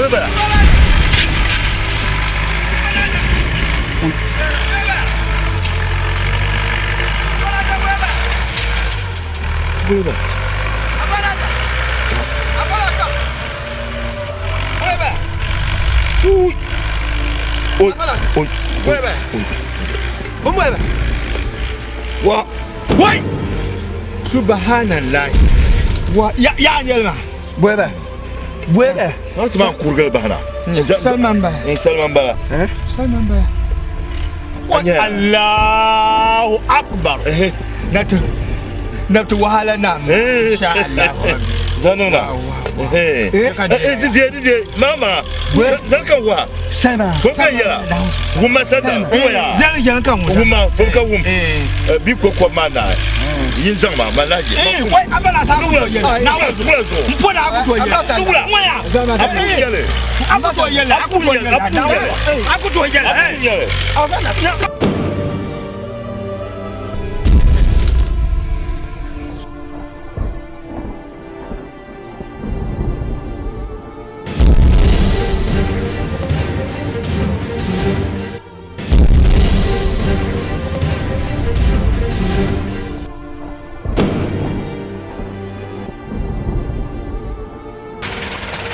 Bula. Bula. Ui. Ui. Ui. Ui. Wa. Wai. Subhanallah. Wa ya ya nyelma. Bwebe. Bwebe. Ma ti maa kurigili bahina. Salman bala. Salman bala. Salman bala. Allahu akbar. Nati nati wahala na. Insha Allah. Zanu na. Eh dide dide mama. Zan kan wa. Salman. Fo kan yɛla. Wumma sanda. Wumma Zan yan kan wa. Wumma fo ka wum. Bi ko ko ma na. Yin zan ma ma laje. Eh wai abala sa ku yɛlɛ. Na wa su kula so. N na aku to yɛlɛ. Nugula. Waya. Aku yɛlɛ. Aku to yɛlɛ. Aku to yɛlɛ. Aku to yɛlɛ. Aku yɛlɛ.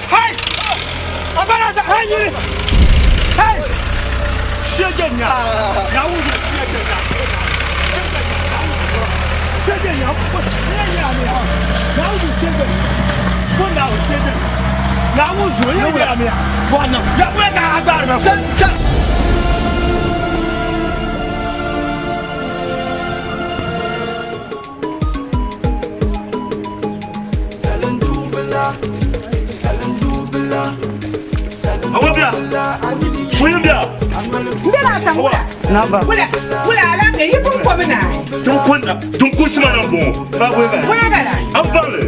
Hey! Abala sa hey yiri. Hey! Shege nya. Ya wuzu shege nya. Shege nya. Shege nya. Ya wuzu shege. Ko na shege. Ya wuzu ye ya mi. Bwana. Ya we ka agbar me. San san. Awa biya. Suyin biya. Ndela sa wula. Naba. Wula. Wula ala ke yi pun ko bina. Tun kun tun kun sima na bon. Ba we ba. Wula bala. An bale.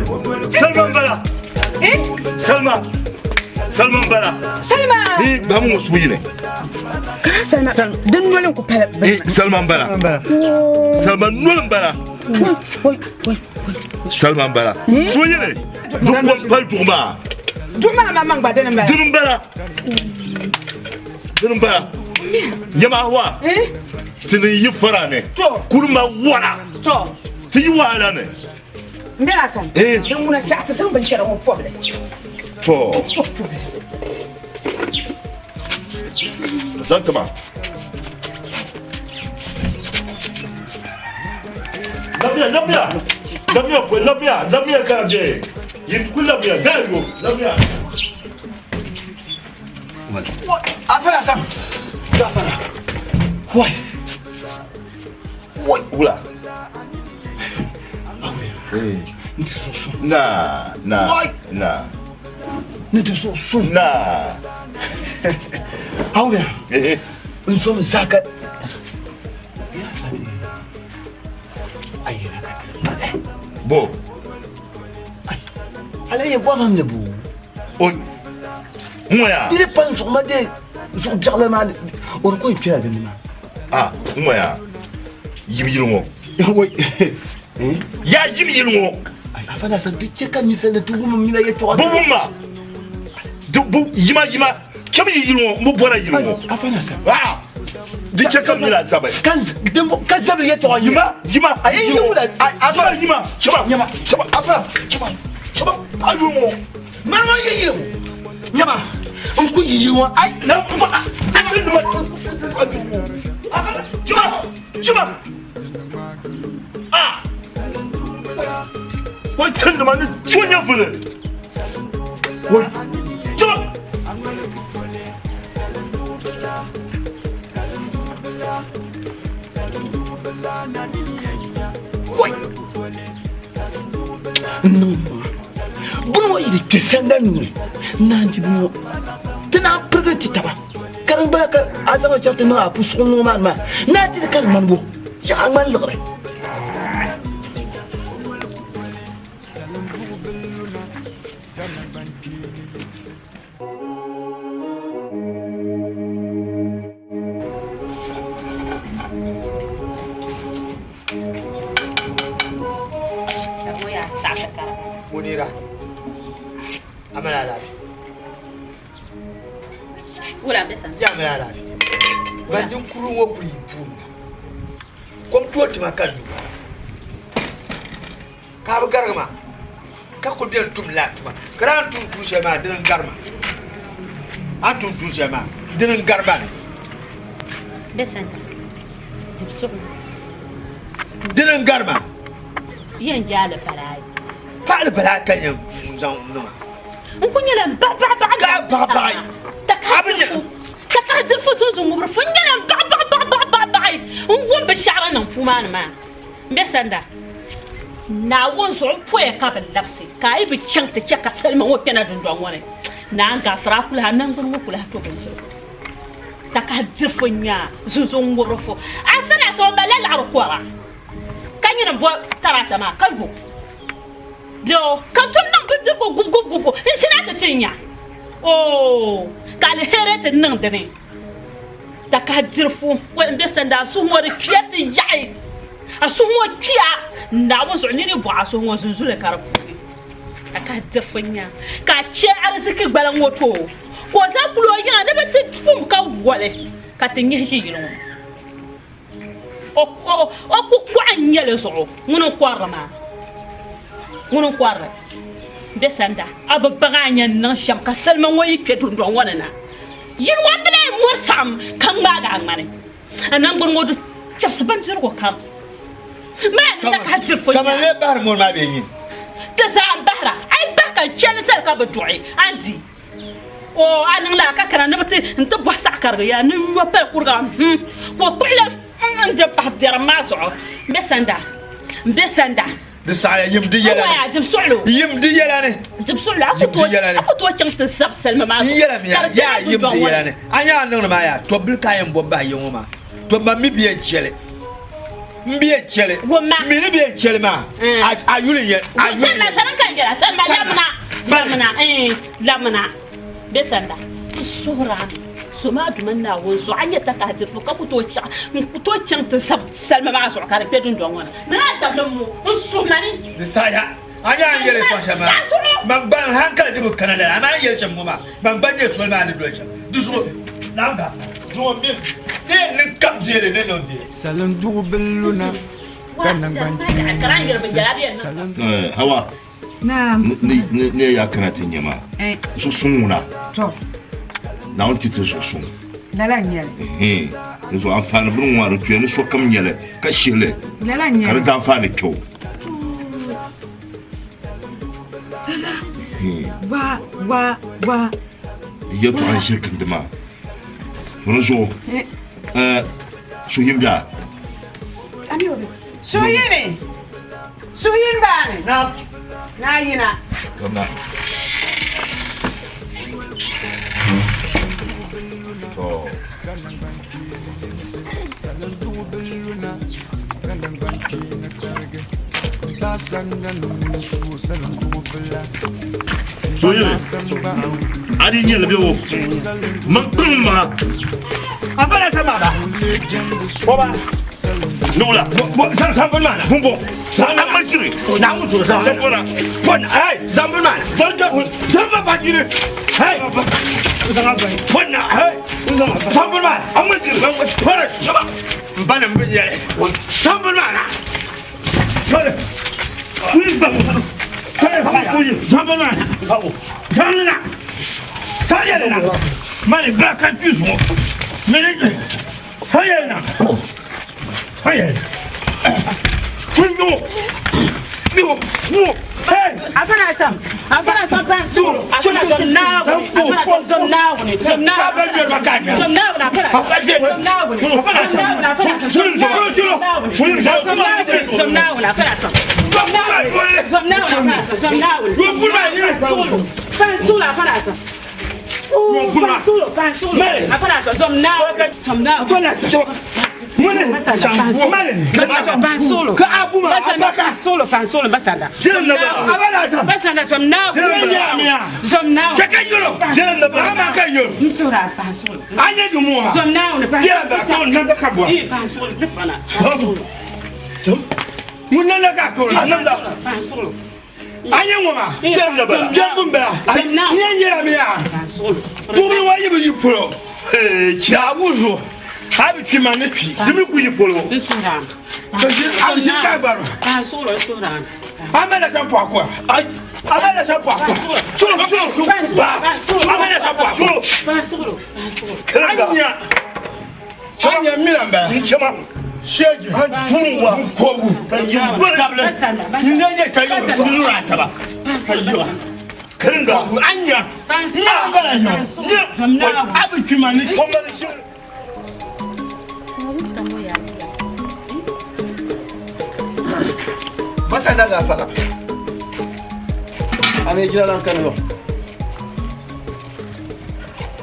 Salman bala. Eh? Salma. Salman bala. Salma. Ni ba mu suyi ne. Ka Salma. Dan nolin ku fara. Eh Salman bala. Salman nolin bala. Wai wai. Salman bala. Suyi ne. Duk kon pal dugma. Duma ma man ba dan ba. Dunun bala. Dunun bala. Nyama wa. Eh? Tini yi fara ne. To. Kurma wara. To. Ti yi wahala ne. Ndela sa. Eh. Dan muna ta ta san ban kira on foble. To. Zantama. Lafiya, lafiya. Lafiya ko lafiya, lafiya ka je. Yin ku lafiya, da yo, lafiya. Afara san. Gafara. Wai. Wai. Wula. Eh. Na, na. Wai. Na. Ne tɛ so sun. Na. Aw bɛ. Eh. N so min sa ka. Ayi ka Bo. Ala ye bɔ ne bu. O. Ŋɔya. I pan sɔgɔma de zuɣu biɛɣu maa o ko in kpɛla dinni maa. Ah, ŋɔya. Yim yili ŋɔ. Wai. Ya yim yili ŋɔ. A fana san di cɛ ka misɛn tugu min mina ye tɔgɔ. Bubu ma. Du bu yima yima. Kɛmɛ yi yili ŋɔ, n bɔra yili ŋɔ. A fana san. Ah. Di cɛ ka mina zabe. Ka denbo ka zabiri ye tɔgɔ ye. Yima yima. A ye yi wula a a fana yima. Kɛmɛ ɲama kɛmɛ a fana kɛmɛ kɛmɛ ayi ŋɔ. Marama ye ye o. Ɲama n ko yi wa ayi. Na n ko a a bɛ numa. Kɛmɛ kɛmɛ. Ah. Wa cɛn dama ni tiɲɛ bolo. Wa kɛmɛ. Wai. N niŋ ma. Buni ŋɔ yi di kpe sandani ni naan ti buni ŋɔ ti naan pirigili ti taba karimba ka a zaŋ chaŋ ti niŋ a pusuɣu niŋ maa ni maa naa ti di ka di ŋmani bo yaɣa ŋmani liɣiri. Munira. Amala lafi. Wula bɛ sani. Yaa mali alaafee. Ban din kuri ŋɔ kuli yi puuni na. Kom tooi tima ka nyu. Ka a bi garigi ma ka kuli beni tum lala tuma. Ka daa ni tum tuun shɛli maa dini n-gari ma. A ni tum tuun shɛli maa dini n-gari ba ni. Bɛ sani. Dib suɣu. Dini n-gari ma. Yɛn jaali balaayi. Paɣili balaayi ka yɛn zaŋ niŋ a. N ku nyɛla n baɣa baɣa baɣa. Ka baɣa baɣa. Takahi dirifu sunsun ŋubiri fu n nyɛla n baɣa baɣa baɣa baɣa baɣa baɣa n wum binshaɣu din niŋ puu maa ni maa n bɛ sanda Naawuni zuɣu n poya ka bi labisi ka a yi bi chaŋ ti chɛ ka salima ŋɔ kpɛna dundɔŋ ŋɔ ni naa n gaafira a kulahi a naŋgbuni ŋɔ kulahi to bindirigu takahi dirifu n nya sunsun ŋubiri fu a sani o malila laɣiri kɔra ka nyini bo tarata maa ka yo Doo, ka n tom niŋ bindirigu gubigubigubi n-ʒini a ti ti nya. Oo, ka aliheri ti niŋ di ni. Takahi dirifu, wai m-be sanda a suhu ŋɔ di kpiya ti yaɣi. A suhu ŋɔ kpiya, Naawuni zuɣu niri bɔɣi a suhu ŋɔ zunzuli ka di puuni. Takahi dirifu n-nya ka a chɛ ariziki gbaliŋ ŋɔ ti o, ka o zaŋ kuli o yiŋa ni bɛ ti kum ka wali ka ti nyihi ʒi yili ŋɔ. O ku kɔɣi n-nyɛ li zuɣu ŋuni n-kɔrili maa ŋuni n-kɔrili bɛ sanda a bi baŋ a ni yɛn niŋ shɛm ka salima ŋɔ yi kpe dundɔŋ ŋɔ ni na yini ŋɔ bi lahi mɔri saɣim ka ŋmaagi a ŋmani a naŋgbuni ŋɔ di chɛbisi bindirigu kam maa ni takahi diri fo Kaman lee bahiri mɔri maa bee nyini? Ti zaa m-bahira a yi bahi ka n chɛli zali ka bi duɣi a ni di O a niŋ laa ka kana ni bi ti n ti bɔhi saɣikarigi yaa ni n yo pali kuriga hmm ka o kpuɣi la n di pahi biɛrim maa zuɣu n be sanda n be sanda. Di saɣiya yim di yɛla ni. N waya dib suɣulo. Yim di yɛla ni. Dib suɣulo a ku tooi a ku tooi chaŋ ti zabi salima maa N zuɣu yɛla mi ka yaa di yaa kpɛna yim dundɔŋ di ŋɔ yɛla ni. ni. A nya a niŋdi maa yaa tɔbili ka a yɛn bɔbi bahi ya ŋɔ maa tɔb man mi bi yɛn chɛli m bi yɛn chɛli Wumma. m mi ni bi yɛn chɛli maa a yuli n yɛn a yuli Salima n yɛn. sani ka n yɛra salima lamina lamina eh lamina bɛ sanda n suhuri a mi so maa duma Naawuni zuɣu a nyɛ takahi dirifu ka ku tooi chaɣ n ku tooi chaŋ ti zab salima maa zuɣu ka di kpe dundɔŋ ŋɔ ni ni daa dabili m mo n suhi ma ni. Di saha a nya a ni yɛli yɛtɔɣ shɛm maa man gba n hankali di bi kana lala amaa a ni yɛli shɛm ŋɔ maa man gba nyɛ soli maa ni doli shɛm di zuɣu Naawuni gaafara zuŋɔ m mi ni yɛn niŋ kam deeli ni niŋ deeli. Salim duɣu bi luna ka naŋgban kpeeni yiɣisi. Salim duɣu. Hawa, Naam. ne ne ya kana ti nyɛ maa Eh. zuɣu suŋ ŋuna To, Naawuni ti ti zuɣu suŋ lala n-nyɛli. Ehe. Di zuɣu anfaani bini ŋɔ di tuya ni sokam nyɛli ka shihili Lala ka di n-nyɛli. daanfaani kpe o. Ehe. Wa, wa, wa. Di yɛltɔɣa n-ʒiri gindi maa. Di zuɣu Eh. eh, suhuyimdaa. Suhuyini! Suhuyini baani! Naam. Naa yina. Kamina. To. Suhuyini. A di nyɛli bɛ o man kpiŋ maŋa. A bala sa maa ba. Bɔba. Nugula. Zambuli maa na. Bumbo. An ma jiri. Naawuni zuɣu Zambuli na. Pɔn hey zambuli maa na. Zamba ba jiri. Hey. Pɔn na hey. Zambuli maa na. An ma jiri. Pɔn na. N ba ni n bi nyɛli. Zambuli maa na. Sɔli. Suyi ba. Suyi. Zambuli maa na. Zambuli na. Sanyɛli na. Mani ba ka kpi zuɣu. Mini sanyɛli na. Sanyɛli na. Suyi yo. Yo. Hey. Afana sam, afana sam pan suru, afana sam naawuni, afana sam zom naawuni, zom naawuni, zom naawuni, afana zom naawuni, zom naawuni, afana sam, zom naawuni, zom naawuni, zom naawuni, afana sam, zom naawuni, zom naawuni, afana sam, zom naawuni, pan suru, afana sam. Pan suru, pan suru, afana sam, zom naawuni, zom naawuni. Pansolo. Pansolo, pansolo, basanda. Basanda, zom now. Zom now. Msura pansolo. Zom now. Pansolo, pansolo. Pansolo. A nyɛ ŋɔ maa biɛri bala n yɛn yɛla mi yaa Pansolo. Tubili wa yi bi yi polo. Naawuni zuɣu a bi kpi ma ni kpi. Di mi ku yi polo. N suhira. A bi ʒiri ka gbari. A suhira, n suhira. A mali la pɔɣu kɔra. A mali la pɔɣu kɔra. Suro, suro, ba. A mali la pɔɣu kɔra. Ba suhiro, ba suhiro. A nya, a nya mina n bala. N chɛma. Sheji. Tun wa. N kogu. Ka yi gbari. Kabili. N ne nyɛ ka yi nura taba. Ka yi wa. Kiringa. A nya. Mina n bala nyɔ. A bi kpi ma ni kpi. Masanda gafara. A me jira lan kanu.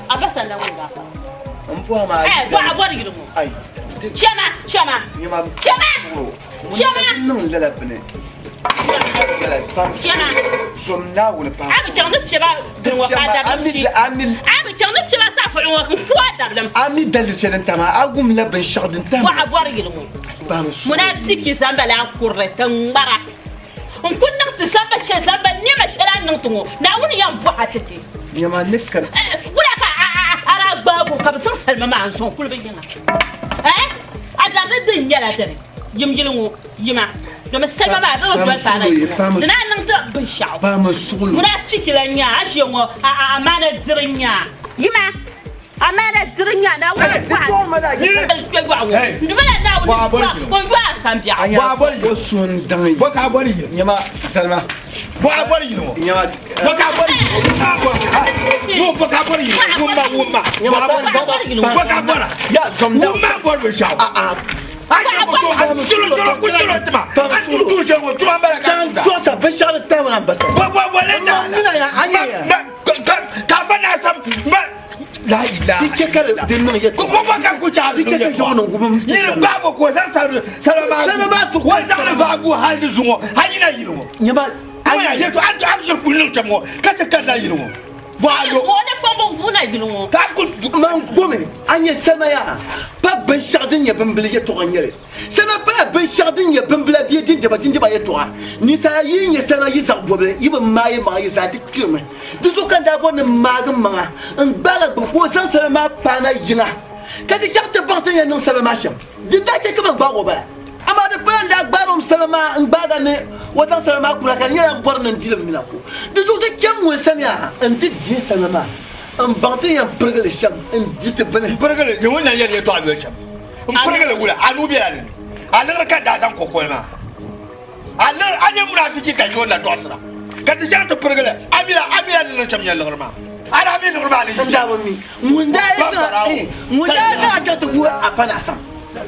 A ba sanda ŋɔ gafara. N bɔhi ma. Eh, bɔ a bɔri yili ŋɔ. Ai. Chɛma, chɛma. Nyɛma. Chɛma. Chɛma. Niŋ lala bini. Chɛma. Zom Naawuni paɣa. A bi chaŋ ni fiɛba bini ŋɔ ka a dablim chi. A bi chaŋ ni fiɛba saɣafuli ŋɔ n ku a dablim. A mi daliri shɛli din tam a, a wumla binshɛɣu din tam. Bɔ a bɔri yili ŋɔ. Munafiki zamba la kurili ti ŋmara. N ku niŋ ti zamba shɛli zamba nɛma shɛli a ni niŋ ti ŋɔ Naawuni yɛn bɔh a ti ti. Nyama ni kari. Wula ka a daa gbaag o ka bɛ zaŋ salima maa n-sɔŋ kuli bɛ yiŋa? A daliri din nyɛla dini? Yim yili ŋɔ yima domi salima maa bɛ bi doli paana yili ŋɔ di naan niŋ ti binshɛɣu. Munafiki la n-nyɛ a ʒiya ŋɔ a amaana diri n-nyɛ a. Yima Amaana diri nya Naawuni bɔha kpe yɔɣu ŋɔ. N duma la Naawuni bɔha o yɔ a sambiɛɣu. O suhu n daŋ yi. Bɔ ka a bɔri yili. Nyama salima. Bɔ a bɔri yili ŋɔ. Nyama. Bɔ ka a bɔri yili ŋɔ. Bɔ ka a bɔri yili ŋɔ. Wumma wumma. Bɔ ka a bɔra. Ya zom da. Wumma bɔri binshɛɣu. A a. A nyɛ ko to jolo jolo ku jolo tima. A tu tu shɛli ŋɔ tuma bala ka. Chaŋ dɔsa binshɛɣu ni tahi na basa. Bɔ bɔ bɔ le ta. Mina ya a nyɛ ya. Ka fa na sam. La ilaha. Di chɛ ka di niŋ yɛtɔɣa. Ko bɔ ka ku chaɣa Di chɛ ka yɔɣu niŋ gubim. Yiri gbaabu ko zaŋ salima salima maa. Salima maa tu. Ko zaŋ li vaagu hali di zuŋɔ hali yina yili ŋɔ. Nyama. Ko ya yɛtɔ a a ʒiri kuli niŋ shɛm ŋɔ ka ti ka la yili ŋɔ. Bɔ a lo. O ni fɔŋ bi vuuna yili ŋɔ. Ka ku. Man gomi a nyɛ salima yaa pa binshɛɣu din nyɛ bimbila yɛtɔɣa n nyɛli. Salima pala binshɛɣu din nyɛ bimbila bee dindima dindima yɛtɔɣa. Ninsala yi nyɛ salima yi zaɣ bɔbili, yi bi maai yi maŋa yi zaa ti kpirimi. Di zuɣu ka n daa bɔri ni m maagi m maŋa n-gbaag a gbubi ka o zaŋ salima maa paana yiŋa, ka ti chaŋ ti baŋ ti ni yɛn niŋ salima maa shɛm. Din daa chɛ ka man gbaag o bala. Amaa di pala n daa gbaag o salima maa n-gbaag a ni o zaŋ salima maa kuna ka di nyɛla m bɔri ni n di li m min a ko. Di zuɣu ti chaŋ ŋun sani yaa nti deei salima maa m-baŋ ti ni yɛn pirigi li shɛm n-di ti bini. Pirigi li, ŋun na yɛli yɛtɔɣa yoli shɛm. N pirigili wula a nuu bela di ni a liɣiri ka daa zaŋ kokoli maa a liɣiri a nyɛ munafiki ka yoon la tɔɣisira ka ti chaŋ ti pirigili a mila a mila ni niŋ shɛm nyɛ liɣiri maa a daa mi liɣiri maa ni N daa bi mi. Ŋun daa yi zaŋ eh, ŋun daa zaŋ a chaŋ ti wuhi a pa na sam.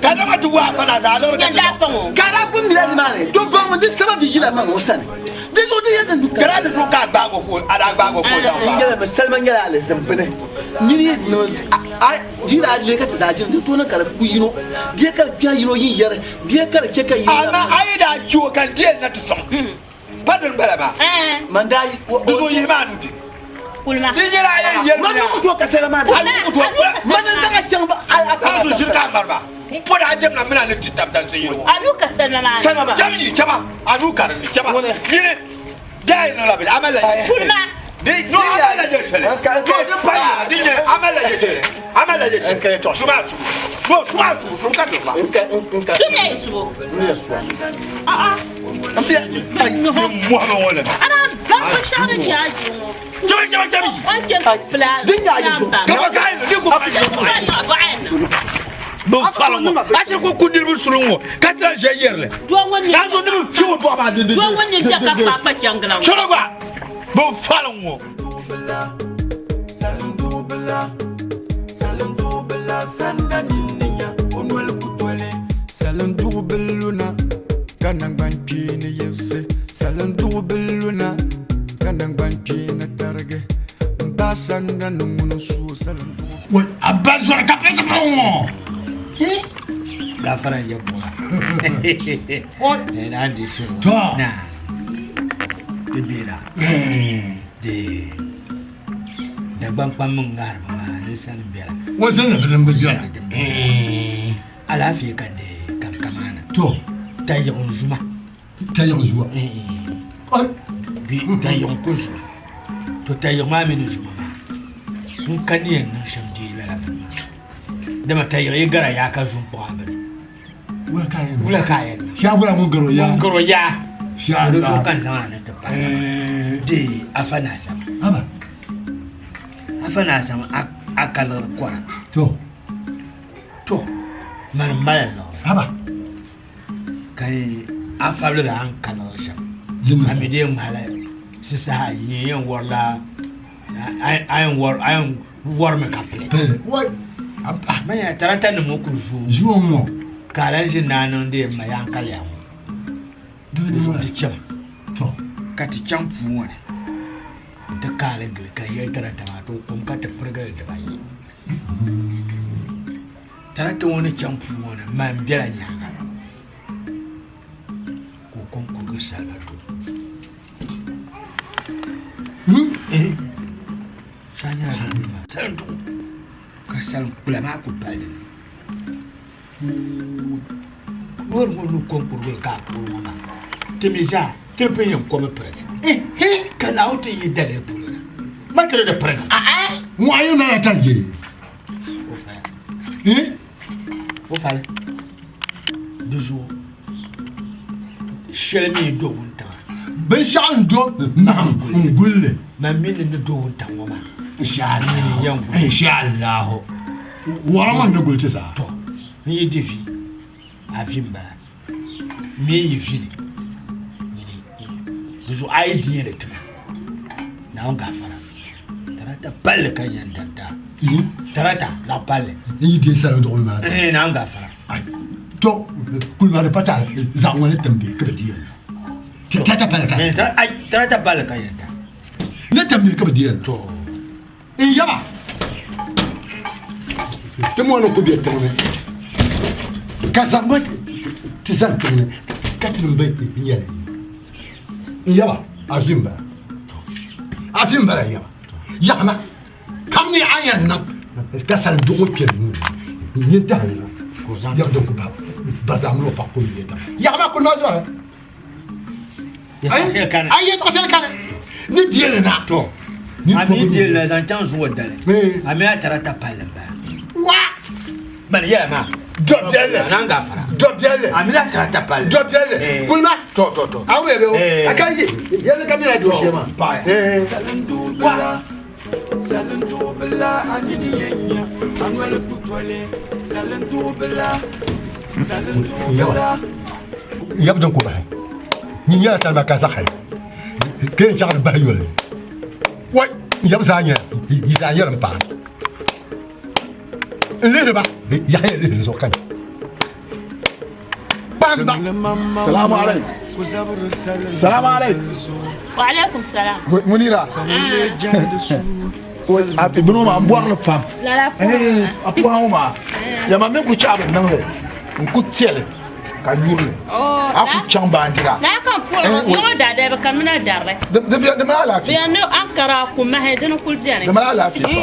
Ka zaŋ a ti wuhi a pa na sam a liɣiri ka ti zaŋ. Ka a daa pun mila nimaani to baŋ mi di sababi yila maŋ o sani. Di zuɣu di yɛn ni Ka daa ti zuɣu ka a gbaag o ka o a daa gbaag o ka o zaŋ N baag. yɛli mi salima nyɛla alizin bini. Nyini yi niŋ a di daa lee ka ti zaa jiri di tooni ka di ku yino bee ka di kpɛhi yino yi yɛri bee ka di chɛ ka yino Amaa a yi daa chɛ o ka n deei na ti sɔŋ pa dini bala maa. Man daa yi Di zuɣu yihi maa nuu ti. Kulima. Di nyɛla a yɛn yɛli Man ni ku tooi ka salima maa ni. A ni ku tooi Man ni zaŋ a chaŋ ba a a Ka zuɣu ʒiri ka a ŋmari ba. M pɔri a jɛmna mini a ni ti tab dansi yili ŋɔ. A nuu ka salima maa ni. Salima maa. Cham yi chama a nuu ka di ni chama Ŋuni? yili daa yi niŋla bini a mali la yili. Kulima. Di no a mali la yili shɛli. No di pa yi di nyɛ a mali la yili shɛli. A mali la yili shɛli. Suma a subu. No suma a subu sum ka di ba. N ka n ka. Sum ya yi subu. N yɛ suwa. A'a. N bɛ. Mɔhimi ŋɔ ni. Ana baŋ binshɛɣu ni chɛ a yili ŋɔ. Chama chama chama yi. O ni chɛ ka fila. Din nyɛ a yili ŋɔ. Ka ba ka yi ni ku pa yi. Bɛ fali ŋɔ a shiri ku ku niriba suli ŋɔ ka ti lahi ʒe yɛrili ka zo ni bɛ fi o bɔɣu maa dindin Doo ŋun nini chɛ ka kpa kpa chɛŋgila ŋɔ. Solo gba bɛ fali ŋɔ. Salim duɣu bili luna ka naŋgban kpeeni yiɣisi Salim duɣu bili luna ka naŋgban kpeeni tarigi M ba sanda ni ŋuni n-su o salim duɣu Wai a ba zɔri ka pili zipiligu ŋɔ. Gafara n yɛ bɔra. Na di so. To. Na. Di bela. Di. Dagban kpam min ŋahiri ba maa ni sani bela. O sani bi din bi bela. Alaafee ka di kam kamaana. To. Tayiɣ n zuma. Tayiɣ zuma. Bi tayiɣ ku zuma. To tayiɣ maa mini zuma maa. N ka ni yɛn niŋ shɛm deei lala bini maa. Dama tayiɣi yi gara yaa ka zu m-kpuɣi a bini. Wula ka a yɛn niŋ? Shia bɔla ŋun garo yaa. Ŋun garo yaa. Shia Di zuɣu ka n zaŋ a ni ti pahi. Deei afa ni Asam. Haba. Afa ni Asam a ka liɣiri kɔra. To. To mani m mali liɣiri. Haba. Ka a fabili a ni ka liɣiri shɛm. A mi dee ŋmahila sisaha ayi n yɛn wɔrila a yɛn wɔrimi ka pili. Wai. Manya tarata nim ŋɔ ku zooi. Zuo ŋɔ. Ka a lahi ʒi naa niŋ di ma yaa kaliya ŋɔ. Di zuɣu ti chɛmi. To. Ka ti chaŋ puu ŋɔ ni n-ti kaali gili ka yɛli tarata maa ti o kom ka ti pirigili dibayi. Tarata ŋɔ ni chaŋ puu ŋɔ ni man bela nyaaŋa ka o kom kurigi salima to. Salim duɣu ka salim kpula maa ku pali dinni. Loori ŋɔ ni kom kurigili ka a puuni ŋɔ maa ti mi zaa ti pun yɛn komi pirigi ka Naawuni ti yi daliri polo na ma ti di di pirigi. Ŋɔ a yi nana ta je. O fali di zuɣu shɛli mi do wuntaŋa. Binshɛɣu n do maham n gulli. Man mi ni ni do wuntaŋ ŋɔ maa. Insha Insha Allahu. Wɔra ŋɔ ni guli ti zaa. To n yi di vi a vi n bala mi yi vi ni nyini di zuɣu a yi di li tima Naawuni gafara tarata palli ka yɛn danta tarata zaɣ palli n yi di sali duɣuli maa eh Naawuni gafara to kuli maa di pa ta zaɣ ŋɔ ni tim di ka bi di yɛn tarata palli ka ai tarata palli ka yɛn ta ni tim di ka bi di yɛn to n yaba ti mo ni ku bɛ tiŋ ni ka zaŋ ŋɔ ti zaŋ tiŋ ni ka ti bi nyɛli n yaba a ʒi n bala a ʒi n bala n yaba yaɣama kam ni a yɛn niŋ ka sali duɣu kpɛ nuu ni nyin tahali na yab din ku bahi barzaa mini o paɣa ku yɛ taba yaɣama ku noo zuɣu a yɛ tɔɣa sali kani ni diɛli na to a mi diɛli na zaŋ chaŋ zuɣu dali a mi a tarata palli n bala wa mani yɛla maa dɔbiɛlli nan gafara dɔbiɛlli a mi la tarata palli dɔbiɛlli kulima to to to awo yɛ bɛ o a ka yi yɛli ka mi na do shɛ ma Salindubila, salindubila, a nini yɛn nya, a noli ku toli. Salindubila, salindubila. Yab din ku bahi nyin nyɛla salima ka zaɣi ka yɛn chaɣ di bahi yoli wai yab zaa nyɛla yi zaa nyɛla m paɣa n lihiri ba yaha yɛn lihiri zuɣu ka nya Bamba. Salamu alaikum. Salamu alaikum. Wa alaikum salam. Munira. A bino maa n bɔrili pam. A pɔhim maa. Yama min ku chaɣi bi niŋli n ku tɛli ka nyurili. A ku chaŋ baanjira. Laa ka puɣiri ŋɔ daadali bi kamina darili. Di mali alaafee. Bi yɛn ni Ankara kumahi dini kuli bɛni. Di mali alaafee pam.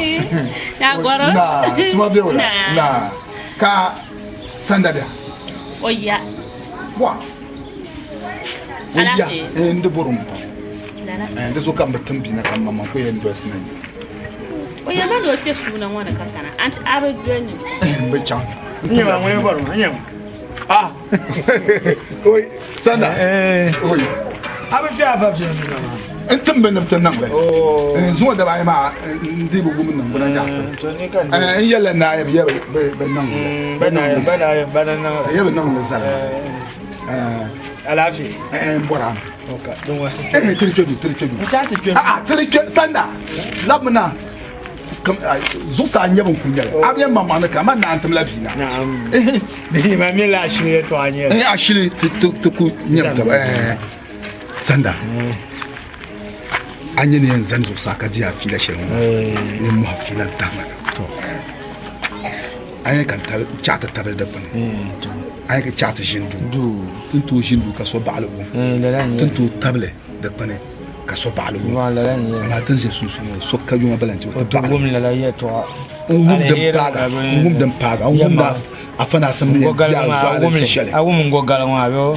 Na gɔro. Na tuma bɛ o la. Na ka sanda bɛ. O ya. Wa. O ya. N di bɔri m pam. Di zuɣu ka n bi tim bia na ka m maŋmaŋ ku yɛn dolisi na. O yɛn ma ni o kpɛ suuna ŋɔ ni ka kana. Anti a bi doli ni. N bi chaŋ. N nyɛ ma ŋuni bɔri ma n nyɛ ma. Ah. Oi, sanda. Oi. A bi kpɛ a fa viɛn ni maa. N tim bi ni bi ti niŋ li. Zuŋɔ daba ayi maa n dii bi wum niŋ bina nyaɣisim. N yɛlila naai bi yɛ bi niŋ li. Ba naai ba naai ba na niŋ li. Yɛ bi niŋ li zali. Alaafee. N bɔra. N Tiri kpɛ du tiri kpɛ du. chaŋ ti kpɛ. A'a tiri kpɛ sanda labina zuɣusaa n nyɛ bin ku nyɛli a bɛ maŋmaŋ ni ka man naan timla bia na. Na'am. Ma mi la ashili yɛltɔɣa nyɛli. Ashili ti ku nyɛm taba sanda a nyɛ ni yɛn zani zuɣusaa ka di a fiila shɛli ŋɔ ni mɔhi fiila n tahima na a yɛn ka n chaɣ ti tabili dikpuni a yɛn ka chaɣ ti ʒini duu ti ni tooi ʒini duu ka so baɣali o ti ni tooi tabili dikpuni ka so baɣali o amaa ti ni ʒɛ sunsuuni ŋɔ so ka yuma bala nti o ti baɣali n wum din paaga n wum din paaga n wum afa naa sim ni yɛn di a zuɣu shɛli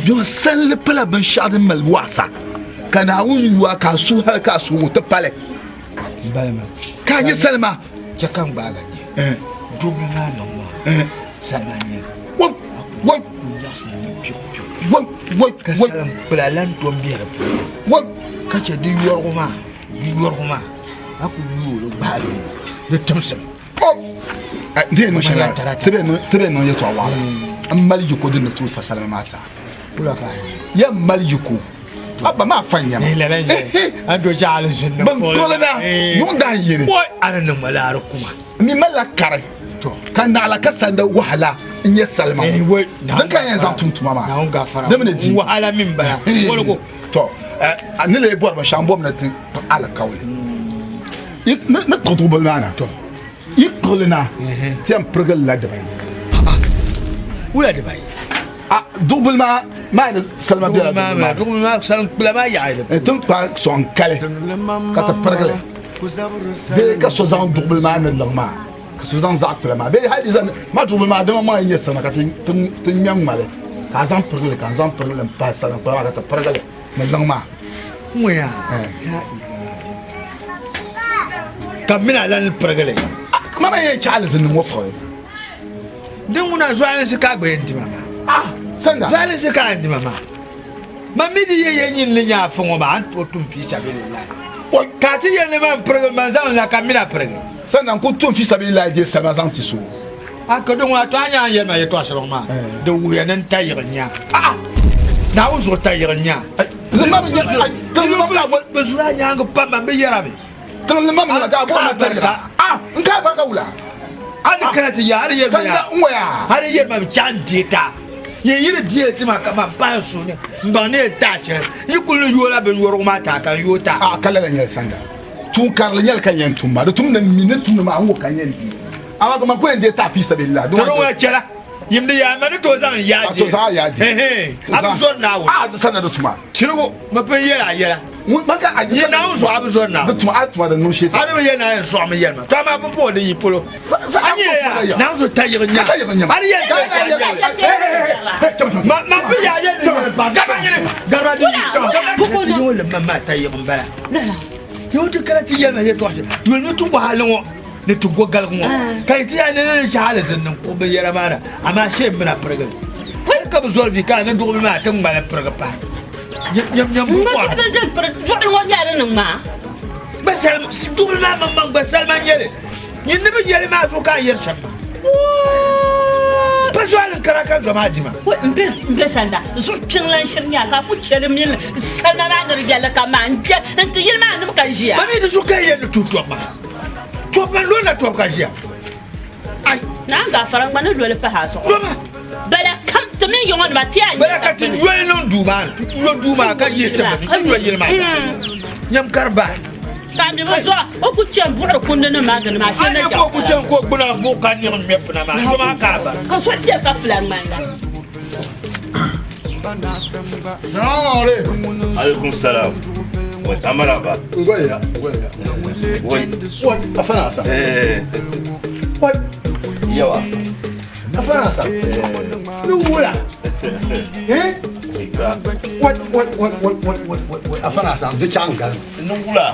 yuma salli pala binshɛɣu din mali waasa ka Naawuni yuwa ka a suhu hali ka a suhu ŋɔ ti pali ka a nyɛ salima. Chɛ ka n gbaagi a nyɛ. Dɔbili maa niŋ maa salima n-nyɛ li. Wai! N-nyaɣisiri li piu piu. Wai! Wai! Ka salim kpula lan tom be di puuni. Wai! Ka chɛ di yɔrigu maa, di yɔrigu maa, a ku yooi li gbahi li di timsim. Ti yɛn niŋ shɛli maa, ti bɛ niŋ yɛtɔɣ waɣila. M mali yiko din ni tooi fa salima maa ti a. Yɛn mali yiko. A ba maa fa n-nyɛ ma. Bɛn kpuɣi li na yuŋ dahin yini. N mi malila kari, ka naɣila ka sanda wahala n-nyɛ salima ŋɔ. Din ka n yɛn zaŋ tum tuma maa, di mi ni di. Tɔ! A ni lee bɔri binshɛɣu, m bɔmi ni ti kpuɣi alikauli. Ni kpuɣi duɣubili maa na, yi kpuɣi li na, ti yɛn pirigi li la dibayi. Wula dibayi? A duɣubili maa maa ni salima bela duɣubili maa ni. Duɣubili maa salim kpula maa yaɣi li. Ti ni kpaai sɔŋ kali ka ti pirigi li bee ka so zaŋ duɣubili maa ni liŋ maa ka so zaŋ zaɣ kpula maa bee hali di zaŋ ma duɣubili maa dama maa nyɛ salima ka ti ŋmɛ ŋmali ka a zaŋ pirigi li ka n zaŋ pirigi li m-pahi salim kpula maa ka ti pirigi li ni liŋ maa. Ŋɔya ka m mini a lan pirigi li. Ma mi yɛn chaɣi alizinnim ŋɔ kpuɣi. Din ŋuna zualinsi ka a gba yɛn di ma maa. Ah, sanda. Zualinsi ka a yɛn di ma maa. Man mi di yɛ yɛ nyin ni nya afa ŋɔ maa, a ni tooi tum fi sabilillahi. Ka a ti yɛli ni man pirigi man zaŋ li na ka m mini a pirigi. Sanda, n ku tum fi sabilillahi je salima zaŋ ti so. A ka di ŋuna to a nya a ni yɛli ma yɛtɔɣ shɛli ŋɔ maa, di wuhiya ni n tayiɣi n-nya a. Naawuni zuɣu tayiɣi n-nya a. Bɛ zuri a nyaaŋa pam, man bi yɛra mi. Tiŋli ma mi ka a bɔri ma tariga. Ah, n ka barika wula. A ni kana ti ya, a ni yɛli ma ya. Sanda n waya. A ni yɛli ma mi chaŋ n-deei ta. Yin yi di deei ti ma ka man pahi n suhu ni m baŋ ni yɛn taai shɛli. Yi kuli ni yooi la binyɔrigu maa taai ka n yooi taai. Ah, ka lala nyɛli sanda. Tuun karili nyɛli ka n yɛn tum maa. Di tum ni m mi ni tumdi maa n wuhi ka n yɛn deei. Amaa ka man ku yɛn deei taai fi sabilillah. Di ŋɔ chɛla. Yimdi yaa ma ni tooi zaŋ n yaa deei. A to zaŋ a yaa deei. A bi zɔri Naawuni. Ah, sanda di tuma. Chirigu, mi pun yɛli a yɛla. Man ka a Yi Naawuni zuɣu a bi zɔri Naawuni. Di tuma a tuma di niŋ shee. A ni bi yɛli ni a yɛn sɔɣimi yɛli ma. To amaa pumpɔŋɔ di yi polo. A nyɛ ya Naawuni zuɣu tayiɣi nya. A ni yɛli ni a yɛn yɛli. Ma ma bi yaa yɛli ni yɛli pa. Gaba nyini gaba di yi. Gaba ti yiŋ lim ma maa tayiɣi n bala. Yɛn ti kana ti yɛli ma yɛltɔɣa shɛli. Yuli ni ti waɣali ŋɔ ni ti go galigi ŋɔ. Ka yi ti yaa ni ni chɛ hali zin niŋ kuɣu binyɛra maa na amaa shee m mina pirigili. Hali ka bi zɔri vi ka a ni duɣubili maa ti ŋmali pirigi pahi. Duɣubili maa maŋmaŋ gba salima n nyɛli. Nyin ni bi yɛli maa zuɣu ka a yɛri shɛm maa. Pa zuɣu kara ka zɔ maa dima. N be sanda zuɣu kpiŋ lan shiri nya ka a ku chɛ di mini salima maa ni di yɛlli kam maa n kpe nti yili maa nim ka ʒiya. Ba mi di zuɣu ka yi yɛli ni tuui tɔbu maa. Tɔbu man lɔrila tɔbu ka ʒiya. Ai, naa gaafara n gba ni loli pahi a zuɣu. Lɔma. Bala kam ti mini yiŋɔ nima ti a Bala ka ti yoli niŋ duu maa ni, ti yo duu maa ka yihi ti bini, ti yo yili maa zaa. Nyam ka di bahi. Ka mi bi zuɣu o ku chɛ n-buɣiri kundinima maa gindi maa A nya ka o ku chɛ ka o gbuna buɣi ka niɣi ŋmɛ pina maa, to maa ka a ba. Ka so chɛ ka fila ŋmani la. Salamu alaikum. Alaikum salam. Wai amaraba. Ngoya, ngoya. Wai. Wai, afana asa. Eh. Wai. Yawa. Afana asa. Ni wula. Eh? Wai, wai, wai, wai, wai, wai, wai, wai. Afana asa, di chaŋ galima. Ni wula.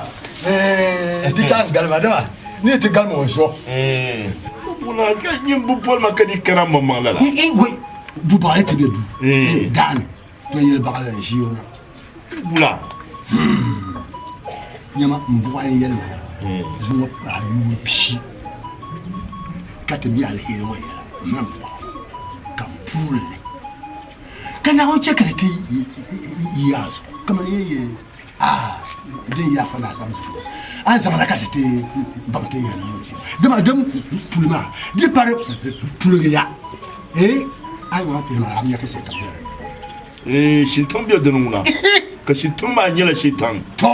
Eh, di chaŋ galima dama. Ni ti galima o zuɣu. Eh. Wula ka nyin bu polima ka di kana maŋmaŋ lala. Eh, wai. Du baɣali ti be du. Eh, daani. To yeli baɣali n ʒi o na. Wula. Nyama n buɣali yɛli ma zuŋɔ paɣa yuun pishi ka ti mi aliheri ŋɔ yɛla n mini buɣa ka n puuri li ka Naawuni chɛ ka di ti yi a zuɣu kamani yi yɛli a din yi afa laasabu zuɣu a ni zaŋla ka ti ti baŋ ti yɛn niŋ shɛm dama din puli maa di pari puligi ya ee a yi wan pili maa a bi nya ka shɛli kam bɛ di Eh, shintaŋ bɛ dini ŋuna ka shintaŋ maa nyɛla shintaŋ. Tɔ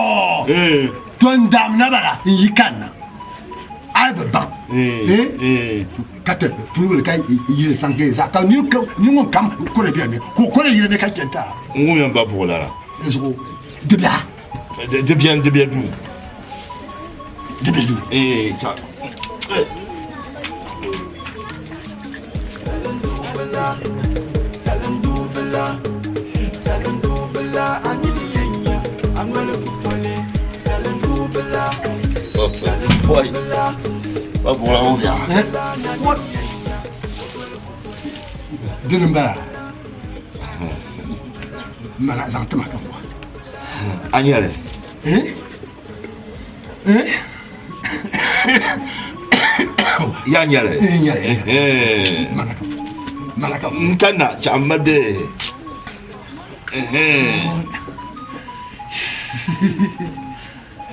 to n daam na bala n yi kanna a yi bi baŋ eh ka ti puligi ka yili saŋ zaa ka ni ŋun kam kore bɛ ni ka o kore yili ni ka chɛn ta. N ŋun yɛn ba buɣulana. Zuɣu di biɛha. Di biɛni di bɛ duu. Di bɛ duu. Eh, ta. Boy. Ba buɣula o bia. Dini n bala mana zaŋ tima ka wa. A nyɛli. Ya nyɛli. Mana ka mana ka. N ka na chaɣ ma de.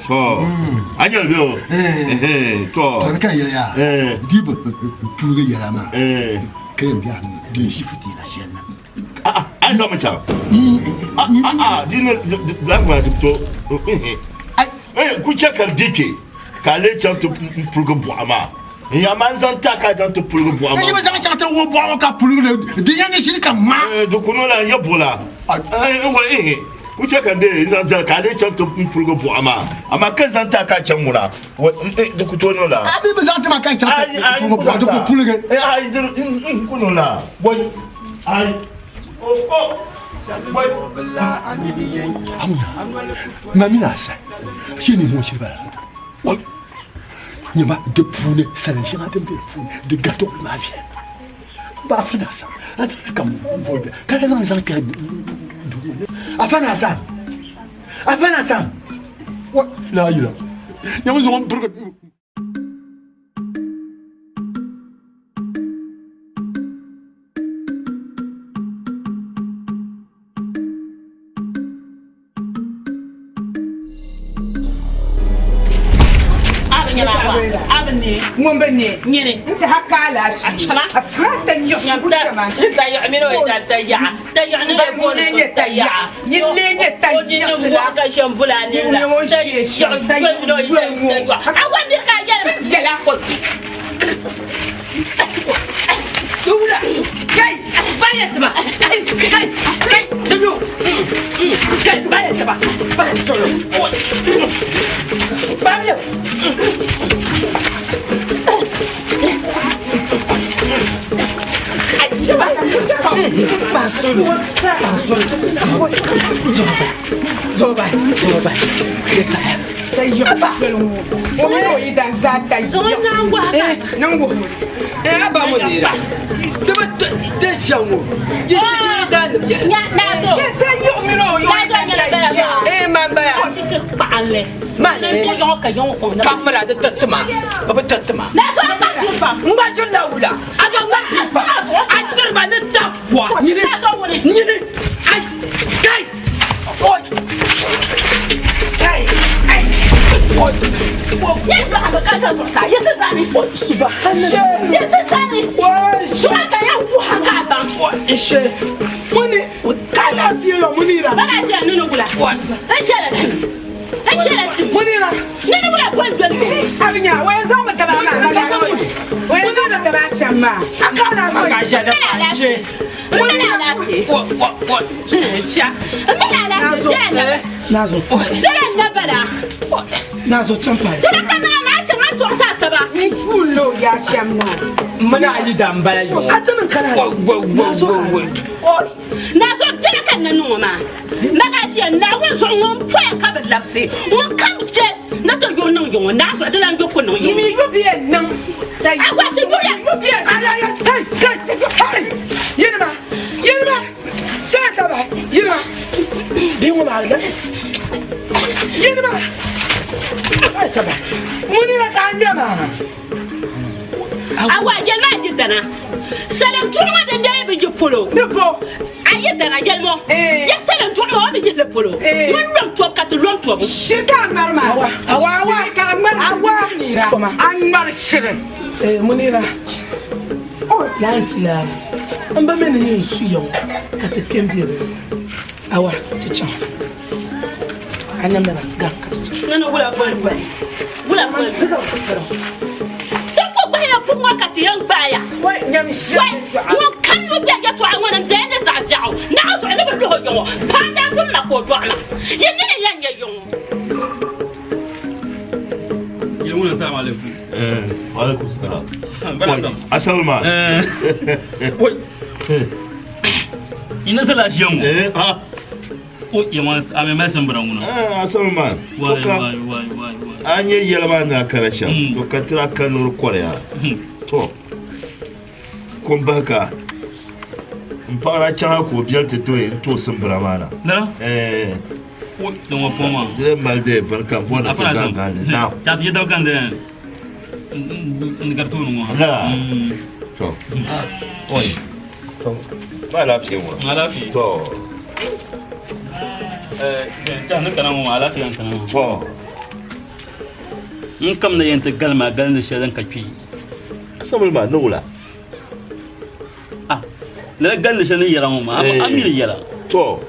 To. A nyɛli bɛ o. To. Tɔni ka yɛli yaa di bi tuugi yɛla maa ka yɛn biɛhi di ʒi fitiila shɛli na. A zaŋ mi chaŋ. Di ni lahi ŋuna ti to. Ku chɛ ka di kpe ka a lee chaŋ ti puligi buɣa maa. N ya maa n zaŋ ta ka a chaŋ ti puligi buɣa maa. Yi bi zaŋ chaŋ ti wuhi buɣa ŋɔ ka puligi li di yɛn ni shiri ka ŋmaa. Di ku niŋ la n yɛ buɣila. Ku chɛ ka n dee n zaŋ zali ka a lee chaŋ ti puligi buɣa maa. Amaa ka n zaŋ ta ka a chaŋ ŋuna di ku tooi niŋ la. A bi bi zaŋ ti ma ka n chaŋ ti puligi buɣa di ku puligi. Ayi di ku niŋ la. Ayi. Ma mini a sa shee ni ŋun shiri bala oi nyɛma di puuni salin shɛŋa din bɛ di puuni di gari duɣuli maa viɛli ba afa ni asa a zaŋ ka boli bɛ ka zaŋ zaŋ kpɛhi duu ŋɔ ni afa ni asa afa ni asa wa laa yila nyɛma zuɣu n pirigi Ŋun bi ne nyini n ti ha ka alaafee a saŋa ta yiɣisigu chɛma yin lee nyɛ ta yiɣisi la yin nyɛ ŋun shee shɛm ta yiɣisi ŋɔ yɛla Wula kai baya taba kai kai kai dudu kai baya taba baya solo baya Zoba, zoba, zoba. O mini o yidan zaa ta yiɣisi niŋ wuhi Eh, aba mo nira. Dama de shango. Ji ni da nim ya. Ke ta yiɣi mini o yidan ta yiɣisi. Eh, man baya. Ma ne. Kamara de tatima. Baba tatima. Ngba jin la wula. Aga ngba jin pa. Atirba ne ta kwa. Nyini. Nyini. Ai. Kai. Oi. Kai. Ai. Oi. Abinya, wai za mu taba ma. Wai za mu taba shan ma. Nazo champa. Ni kullo ya sham na. Muna yi dan bala yo. Atanin kana. Nazo. Na so jɛla ka na niŋ o maa na daa ʒiya Naawuni zuɣu ŋun poya ka bi labisi ŋun kam jɛ na to yuri niŋ yiŋɔ naa zuɣu di lan yo ku niŋ yiŋɔ. Ni yu biɛ niŋ. A gba ti yuriya. Yu biɛ. Ay ay ay kai kai kai. Yinima yinima sai taba yinima. Bi ŋɔ maa la. Yinima. Sai taba. Munira ka ŋmɛ maa. Awa yɛli maa yi dana salin duɣu ŋɔ din dee bi yi polo. Ni bo. A yi dana yɛli ŋɔ ya salin duɣu maa o bi yihili polo ŋun lom tɔbu ka ti lom tɔbu. Shiri ka a ŋmari maa. Awa awa awa. Shiri ka a ŋmari. Awa. Foma. A ŋmari shiri. Eh Munira. Laanti la. N ba mi ni nyin su yaŋ ka ti kpɛ m-be di ni. Awa ti chaŋ. A namda ba gaŋ ka ti chaŋ. Nana wula boli boli. Wula boli boli. Ti ku gbahila pum ŋɔ ka ti yɛn gbaaya. Wai nyam shiri. Wai ŋun kam ni bɛ yɛtɔɣa ŋɔ ni m-bɛya ni zaɣ biɛɣu naɣ zuɣu ni bi luhi o yiŋɔ paai daa pun ma ka o dɔɣi ma. Yi nini n-lan nyɛ yiŋɔ. Yɛli salamu alaikum. Wa alaikum salam. Bana sam. Asalma. Wai. Ina sala shi yango. Eh, ah. O yamma a mai mai sambara nguna. Eh, asalma. Wai wai wai wai wai. A nyɛ yɛli maa ni a kana shɛm, to ka tiri a ka nuri kɔriya. To, kom bahi ka n paɣira chaŋ a ka o biɛli ti tooi n tooi simbira maa na. Lala? Eh. O, din ŋɔ puuni maa. Di mali dee bini ka bɔri ni ti gaŋ gaŋ li. Naam. Ka ti yɛda kan dee n gari tooni ŋɔ. Lala? To. Oi. To. Ma alaafee ŋɔ. Ma alaafee. To. Eh, ni kana ŋɔ alaafee n kana ŋɔ. To. N kam na yɛn ti galima galindi shɛli din ka kpee. Asabili maa ni wula? Ah, lala galindi shɛli ni yɛra ŋɔ maa, a mi di yɛla. To.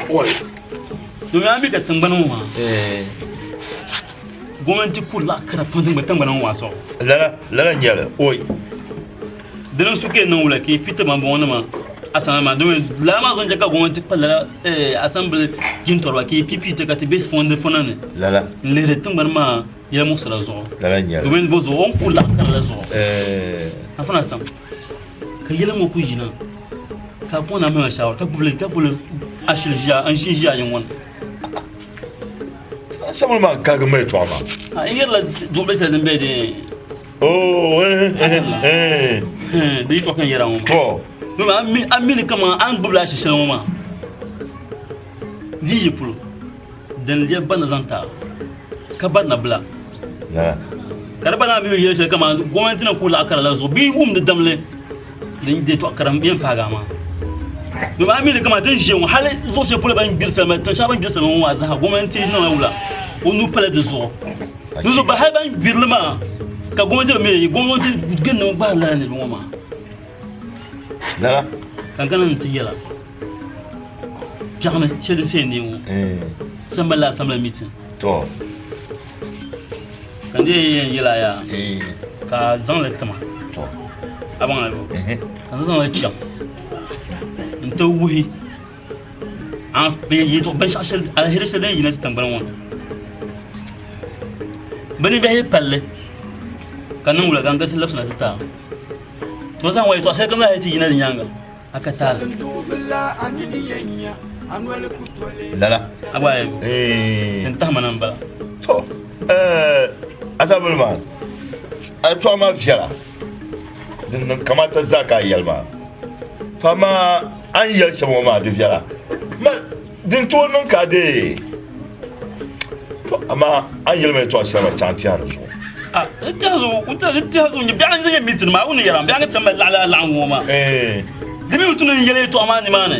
Oi. Domin a mi ka tingbani ŋɔ maa. Gomnanti ku laɣa kara pam tingbani ŋɔ maa zuɣu. Lala, lala n-nyɛli. Oi. Dini n-su ka yi niŋ wula ka yi piti bambɔŋɔnima asambili maa domin lala maa zuɣu n-chɛ ka gomnanti kpa lala asambili jintɔriba ka yi pipi ti ka ti be fondi fona ni Lala. n-lihiri tiŋgbani maa yɛlimuɣisira zuɣu. Lala n-nyɛli. Domin bɔ zuɣu o ni ku laɣa kara la zuɣu. Afana Sam, ka yɛli ŋɔ ku yina ka a kɔŋ na mali shawara ka gbubili ka gbubili ashili ʒiya n ʒi ʒiya ŋɔ ni. Asambili maa n-kahigi mali tɔɣa maa. A n yɛrila duɣubili shɛli din be di Oh, eh, eh, eh. Di yi tɔɣa ka n yɛra ŋɔ maa. To. Domin a mi ni kaman a ni gbubila ashi shɛli ŋɔ maa di yi polo din lɛbi barina zaŋ ti a ka barina bila. Ka di barina maa mi bi yɛli shɛli kaman gomnanti ni ku laɣa kara la zuɣu bee wum di damli din yɛtɔɣa kara yɛn paagi a maa. Domin a mi ni kaman ti ni ʒiya ŋɔ hali luɣ shɛli polo ban gbiri salima tiŋ shɛŋa ban gbiri salima ŋɔ maa zaa gomnanti niŋla wula o nuu pala di zuɣu. Di zuɣu hali ban gbiri li maa ka gomnanti bi mi gomnanti gindimi gbaari lala niriba ŋɔ maa. Lala. Ka n kana ni ti yɛla biɛɣuni shɛli din yɛn neei ŋɔ sambani la assembly meeting. To. Ka n dii yɛn yɛla yaa ka a zaŋ li tima. To. A baŋ a ka n zaŋ li chaŋ n ti wuhi a binshɛɣu shɛli aliheri shɛli din yina ti tingbani ŋɔ ni. Bɛ ni biɛhi palli ka niŋ wula ka n galisi labisina ti ti a. To zaŋ yɛtɔɣ shɛli kam zaa ti yina di nyaaŋa, a ka taali. Lala. A gba din tahima na m-bala. To, Asabili maa, a yɛtɔɣa maa viɛla. Din niŋ kamata zaa ka a yɛli maa. Pa amaa a ni yɛli shɛm ŋɔ maa di viɛla. Din tooi niŋ ka a deei. To amaa a ni yɛli ma yɛtɔɣa shɛli maa chaŋ n-tɛhi di zuɣu. A n tɛhi zuɣu, n tɛhi zuɣu nyɛ biɛɣu n-zaŋ yɛn meeting maa, a wum ni yɛra biɛɣu ni ti mali laɣila laɣiŋgu ŋɔ maa. Di mi bi tu ni n yɛli yɛtɔɣa maa nimaani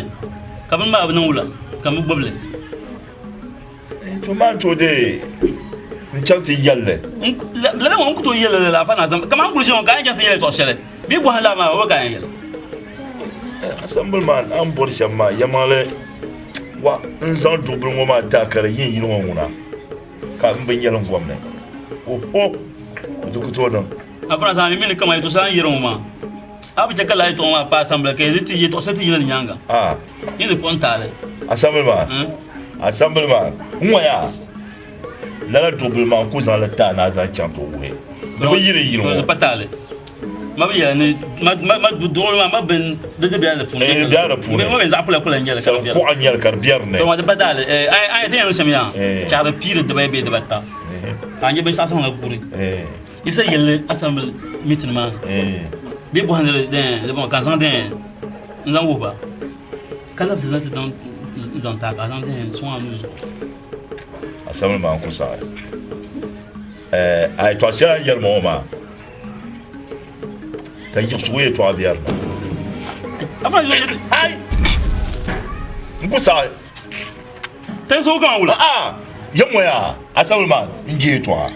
ka bini maa bi niŋ wula ka m bi gbubi li. To maa n tooi deei n chaŋ ti yɛli li. Lala ŋɔ n ku tooi yɛli li la afa naa zaŋ kamani n kuli ʒiya ŋɔ ka a yɛn chaŋ ti yɛli yɛtɔɣa shɛli bee bɔhim lala maa o ka a yɛn yɛli. Assembly man a ni bɔri shɛm maa yɛlimaŋli wa n zaŋ duɣubili ŋɔ maa ti a ka di yi n yili ŋɔ ŋuna ka n bi nyɛli n gom ni oho di ku tooi niŋ. Afa naa zaŋ mi ni kamani yɛtɔɣa shɛli a ni yɛri ŋɔ maa a bi chɛ ka lala yɛtɔɣa ŋɔ maa paai assembly ka di ti yɛtɔɣa shɛli ti yina di nyaaŋa yi ni kpuɣi n taali. Assembly man assembly man n ŋɔ yaa lala duɣubili maa n ku zaŋ li ti a ni a zaŋ chaŋ ti wuhi di bi yiri yili ŋɔ. Di pa taali. Ma bi yɛli ni ma ma duɣuli maa ma bin di di bela di puuni. Di bela di puuni. Ma bin zaɣ kula kula n nyɛli ka di bela. Kuɣa n nyɛli ka di bɛ di ni. To ma di pa taali a yɛn ti yɛn shɛm yaa chaɣa bi piiri dibayi bee dibata ka a nyɛ binshɛɣu zaŋla guri yi sa yɛlli assembly meeting maa bee bɔhindi di bɔŋɔ ka n zaŋ n zaŋ wuhi ba ka labisi na ti n zaŋ ti a ka a zaŋ n sɔŋ a nuu zuɣu. Assembly maa n ku saɣi a yɛtɔɣa shɛli a ni yɛli ma ŋɔ maa ka yiɣisigu yɛtɔɣa biɛri na ai n ku saɣi Tinsuŋ ka wula? A'a yɛm yaa asabili maa n je yɛtɔɣa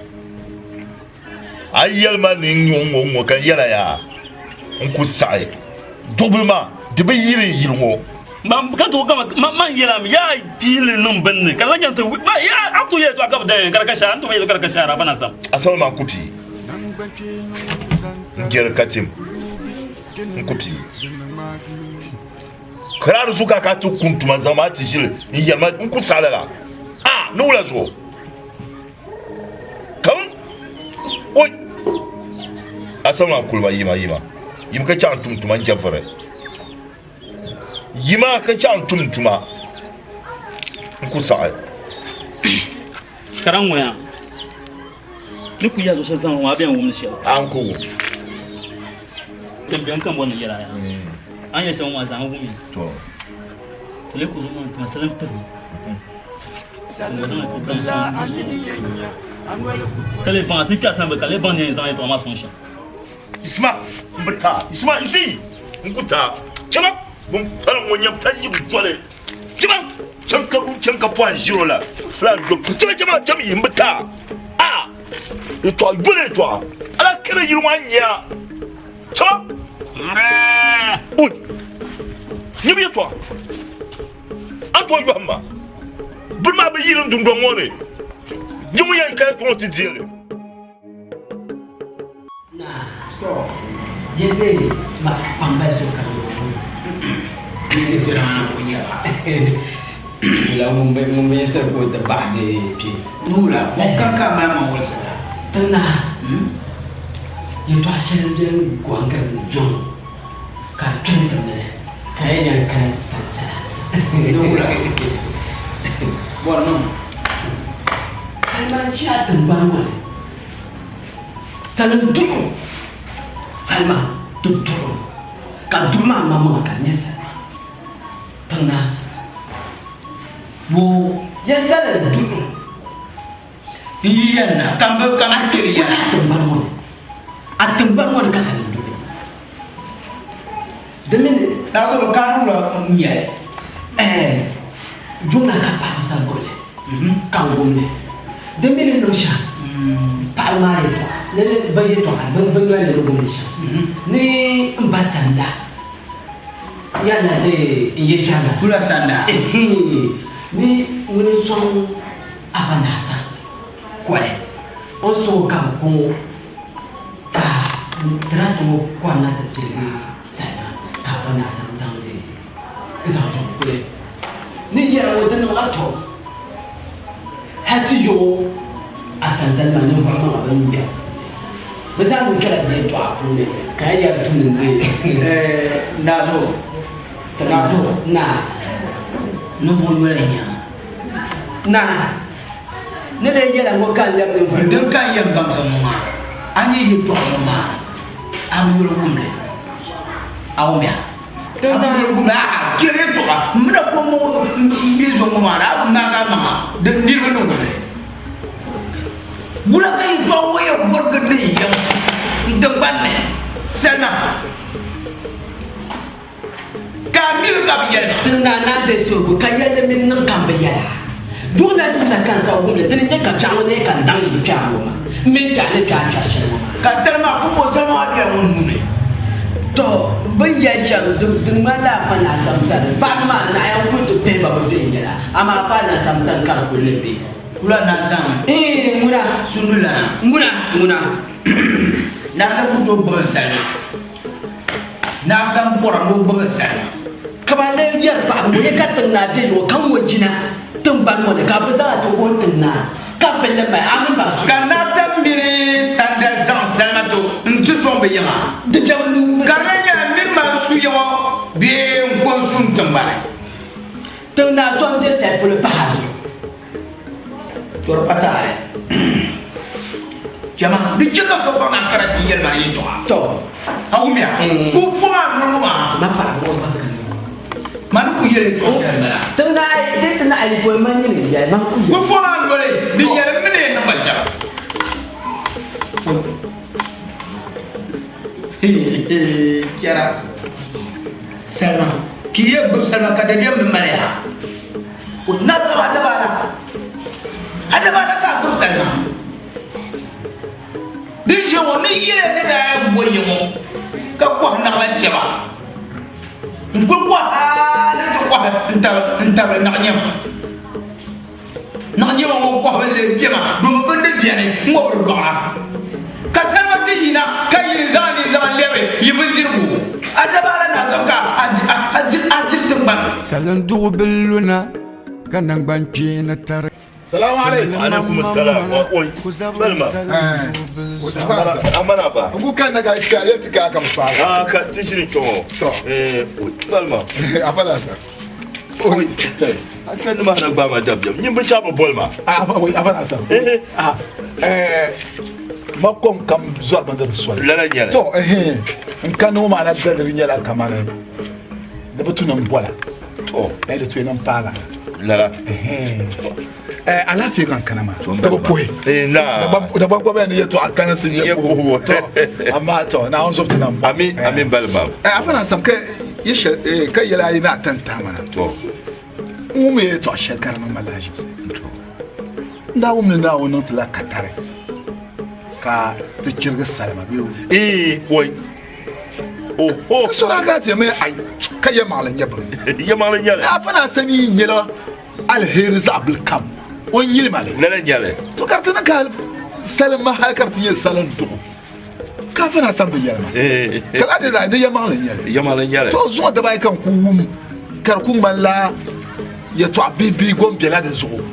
a yi yɛli ma ni n ŋɔ ŋɔ ŋɔ ka n yɛla yaa n ku saɣi duɣubili maa di bi yiri n yili ŋɔ Man ka to kama man yɛla mi yaa piili niŋ binni ka lahi ti ba ya a ku yɛltɔɣa ka bi daya ka di ka shara n tooi yɛli ka di ka shara bana sam. Asabili maa n ku pii n jɛri ka tim n ku pii karaari zuɣu ka ka ti kun tuma zaŋ maa ti ʒili n yɛli ma n ku saɣi lala a ni wula zuɣu kam oi asabili maa kulima yima yima yim ka chaŋ tum tuma n jɛ vuri Yima ka chaŋ tum tuma n ku saɣi. Ka di ŋɔya. Ni ku yɛli zuɣu shɛli zaŋ ŋɔ a bɛn wumdi shɛli. A n ku wum. Ti bɛn ka bɔri ni yɛla ya. A ni yɛli shɛm ŋɔ maa zaa n wumya. To. Ti lee ku zuɣu maa tuma salim piri. Ka lee baŋ a ti kpɛri sani ka lee baŋ ni yɛn zaŋ yɛtɔɣa maa sɔŋ shɛm. Isma n bi taa Isma n zi n ku taa chama bin faliŋ ŋɔ nyɛm ta yi bi doli chama chaŋ ka chaŋ ka pɔhim ʒiro la filan do chama chama cham yi n bi taa a yɛtɔɣa yoli yɛtɔɣa ala kiri yili ŋɔ nya chama oi nyɛbu yɛtɔɣa a ni tooi yɔhim ma bini maa bi yiri n dundɔŋ ŋɔ ni yi ŋun yɛn kana kpɛ ŋɔ ti deei li. Salim duɣu salima ti duɣu ka duɣu maa maŋmaŋa ka di nyɛ salima tiŋna wo ya salim duɣu n yi yɛli na ka bi ka bi kpɛri yɛla a tiŋgbani ŋɔ ni a tiŋgbani ŋɔ ni ka salim duɣu di mini Naazoro ka a niŋla n nyɛli ɛɛ duɣuna ka paɣaba sa gbubi li ka n wum li di mini niŋ shɛm paɣaba maa yɛltɔɣa ni bi yɛltɔɣa bi noli ni wumdi shɛm ni n ba sanda yɛlila n yɛltɔɣa maa Kula sanda ni ŋuni n sɔŋ afa naasa koli o ni sɔŋ o ka bi kɔŋ o ka tirata ŋɔ kɔrina ti piligi salima ka afa naasa zaŋdi zaŋ sɔŋ kuli ni yɛra ŋɔ di niŋ a to hali ti yo a sanzali maa ninvuɣu maŋa bin bɛ bi zaa ni kpɛla di yɛltɔɣa puuni ka ya yɛri tu ni di Nazo Nazo naa ninvuɣu noli n-nyɛ naa ni lee yɛla ŋɔ ka n lɛbi ninvuɣu Din ka n yɛn baŋsim ŋɔ maa a ni yɛltɔɣa ŋɔ maa a bi yuli wumli a wumya mina ko mo n bɛ zo ŋɔ maa ni a bi maagi a maŋa di niriba ni wumli wula ka yɛltɔɣa ŋɔ yɛn gɔrigi ni yɛm n tiŋgbani ni salima ka a mili ka bi yɛli ma. Tiŋ naa naa be suhigu ka yɛlli mini niŋ kam bi yɛla. Duɣila dina ka n sa wumli dini n-nyɛ ka biɛɣu ŋɔ neei ka n daŋ yi kpɛri ŋɔ maa. M mini kpɛɣu ni kpɛri kpɛri shɛli ŋɔ maa. Ka salima pumpɔŋ salima maa bela ŋun nuu ni. Tɔ! Bɛ ni yɛli shɛm di ŋmanila Afa Naa Samsani. Paɣiba maa naɣiya n-kul ti kpihi ba bɛ viɛnyɛla, amaa Afa Naa Samsani ka di kul ni be. Kula Naa Sam. Iin, ŋuna. Sundulana. Ŋuna, ŋuna. Naa Sam ku tooi gbubi n salima. Naa Sam bɔra ni o gbubi n salima. Ka ba lee yɛri paɣiba ŋɔ, Ya ka tiŋ naa be ŋɔ, ka ŋɔ jina tiŋgbani ŋɔ ni, ka bɛ zaŋ a ti wuhi tiŋ naa, ka bɛ li mali a mini ba zuɣu. Ka Naa Sam mini Sanda zaŋ salima ti o nti sɔŋ bɛ yiŋa. Di be bɛ nuu ni. Ka di lee nyɛla m mini ma n-su ya ŋɔ bee n-ko n-su n tiŋgbani. Tiŋ naa so m-be sali polo pahi a zuɣu. Tɔri pa taali. Jama, di chɛ ka so baŋ a kana ti yɛli ma yɛltɔɣa. Tɔ! A wumya? Ka o fom a noli maa. Ma paɣa ŋɔ gba ka ni. Ma ni ku yɛli yɛltɔɣa shɛli m-bala. Tiŋ naa ayi, di ti na ayi boli ma nyini n-yɛli ma ku yɛli. Ka o fom a noli, di yɛli mi ni yɛn niŋ ba jɛma. Chɛra, salima, ka yi yɛn gbubi salima ka dabiɛm bi mali ya. O na zama adabala. Adabala ka a gbubi salima. Din ʒe ŋɔ ni yɛla ni daa yɛn bo yi ŋɔ ka kɔhi naɣila chɛba. N kuli kɔhi hali ti kɔhi n-tabili naɣ nyɛma. Naɣ nyɛma ŋɔ kɔhibu n-lee bema domi bindi beni n-ŋɔbiri dɔɣira. Ka salima ti yina ka yi ni zaŋ ni zaŋ lɛbi yi bindirigu. Adabala na zaŋ ka a diri tiŋgbani. Salinduɣu bi luna ka naŋgbankpeeni tari. Salamu alaikum. Alaikum salam. Wa oi. Salma. Amana ba. Ngu kan na ga ka ya tika ka fa. Ah ka tijiri to. To. Eh, Salma. Afala sa. Oi. An kan ma na gba ma dabjam. Nyin bin cha ba bol ma. Ah, oi, afala sa. Eh. Ah. Eh. Ma kom kam zɔri bindiri di soli. Lala nyɛli. To ehe n kanni ŋɔ maa na daliri nyɛla kamani di bi tu ni n bola. To eh di tuya ni n paagi a. Lala. Ehe eh alaafee ka n kana maa. Di bi puhi. Eh na. Dagban gba ni yɛltɔɣa kani si nyɛ puhibu. To amaa to Naawuni zɔbu ti na m-bɔŋɔ. Ami ami balima. Eh afa na sam ka yi shɛli eh ka yɛli a yi ni a tan tahi ma na. To. N wum ya yɛltɔɣa shɛli ka di niŋ ma lahaʒibisi. N daa wum ni Naawuni niŋ ti la katari ka ti chirigi salima bee o? Ee, wai. Oho. Ka sɔra gaa ti yɛmi ai, ka yɛmaŋli n-nyɛ bini. Yɛmaŋli n-nyɛ li. A pa na sani yi nyɛla aliheri zaɣ bili kam, o ni yili ma li. Lala n-nyɛ li. To ka di ti niŋ ka salima hali ka di ti nyɛ salim duɣu. Ka a fa na sani bi yɛli ma. Ka lala di daa di yɛmaŋli n-nyɛ li. Yɛmaŋli n-nyɛ li. To zuŋɔ daba ayi ka n ku wum ka di ku ŋmanila yɛtɔɣa bihi bihi gom bela di zuɣu.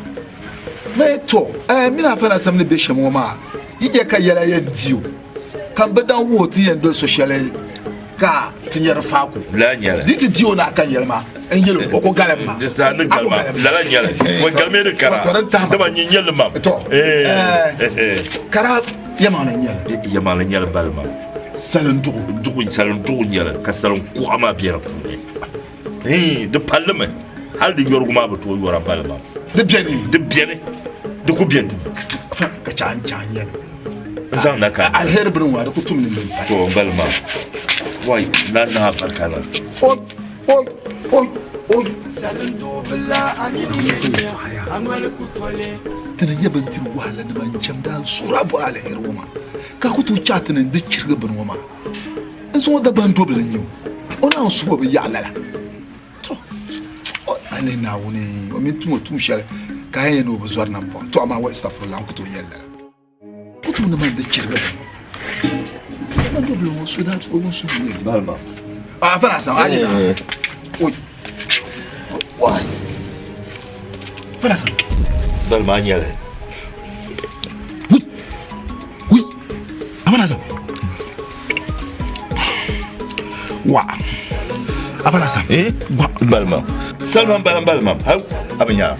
Mɛ to, eh, mini a fa na sani ni be shɛm ŋɔ maa, yi nya ka yɛla yɛn di o, ka m bi daŋ wuhi o ti yɛn doli so shɛli ka ti nya di faako. Lala n-nyɛ li. Di ti di o ni a ka yɛli ma, n yɛl o, o ku galim ma. Di saha ni A ku galima. galim ma. Lala n-nyɛ li. Eh, O to. galimi di kara. To, din tahi ma. Dama nyin nyɛ li mam. To, Eh, eh, kara yɛmaŋli n-nyɛ li. Yɛmaŋli n-nyɛ li bali maa. Salin duɣu. Duɣu, salin duɣu n-nyɛ li ka salin kuɣa maa be di puuni. Hii, di pallimi hali di yɔrigu maa bi tooi yɔra bali maa. Di beni. Di beni. Di ku be duu. Ka chaɣ n chaɣ n-nyɛ li. N zaŋ na ka. Aliheri bini ŋɔ di ku tum ni bini pali. To bali maa. Wai, na naha barika na. O, o, o, o. Salin duɣu bila a nini yɛn nya, a noli ku toli. Ti ni nyɛ bɛn diri wahalanima n-chɛmdi a zuɣuri a bɔri aliheri ŋɔ maa, ka ku tooi chaɣ ti ni di chirigi bini ŋɔ maa. N zuŋɔ Dagbaŋ dobili n-nyɛ o, o naan suhu o bi yaɣi lala. To, o a lihi Naawuni, o mini tum o tuun shɛli ka a yɛn yɛli ni o bi zɔri nambɔɣu. To, amaa wai astagfirullah, n ku tooi yɛli lala. O tum ni man di chirigi bini ŋɔ. Dagbaŋ dobili ŋɔ so daa tu o bini suhu ni. Balima. A fana asam, a yi na. Oi. Wai. Fana asam. Balima a nyɛli. Ui. Ui. A fana asam. Wa. A fana asam. Eh? Wa. Balima. Salima n bala n balima. Hal a bi nya.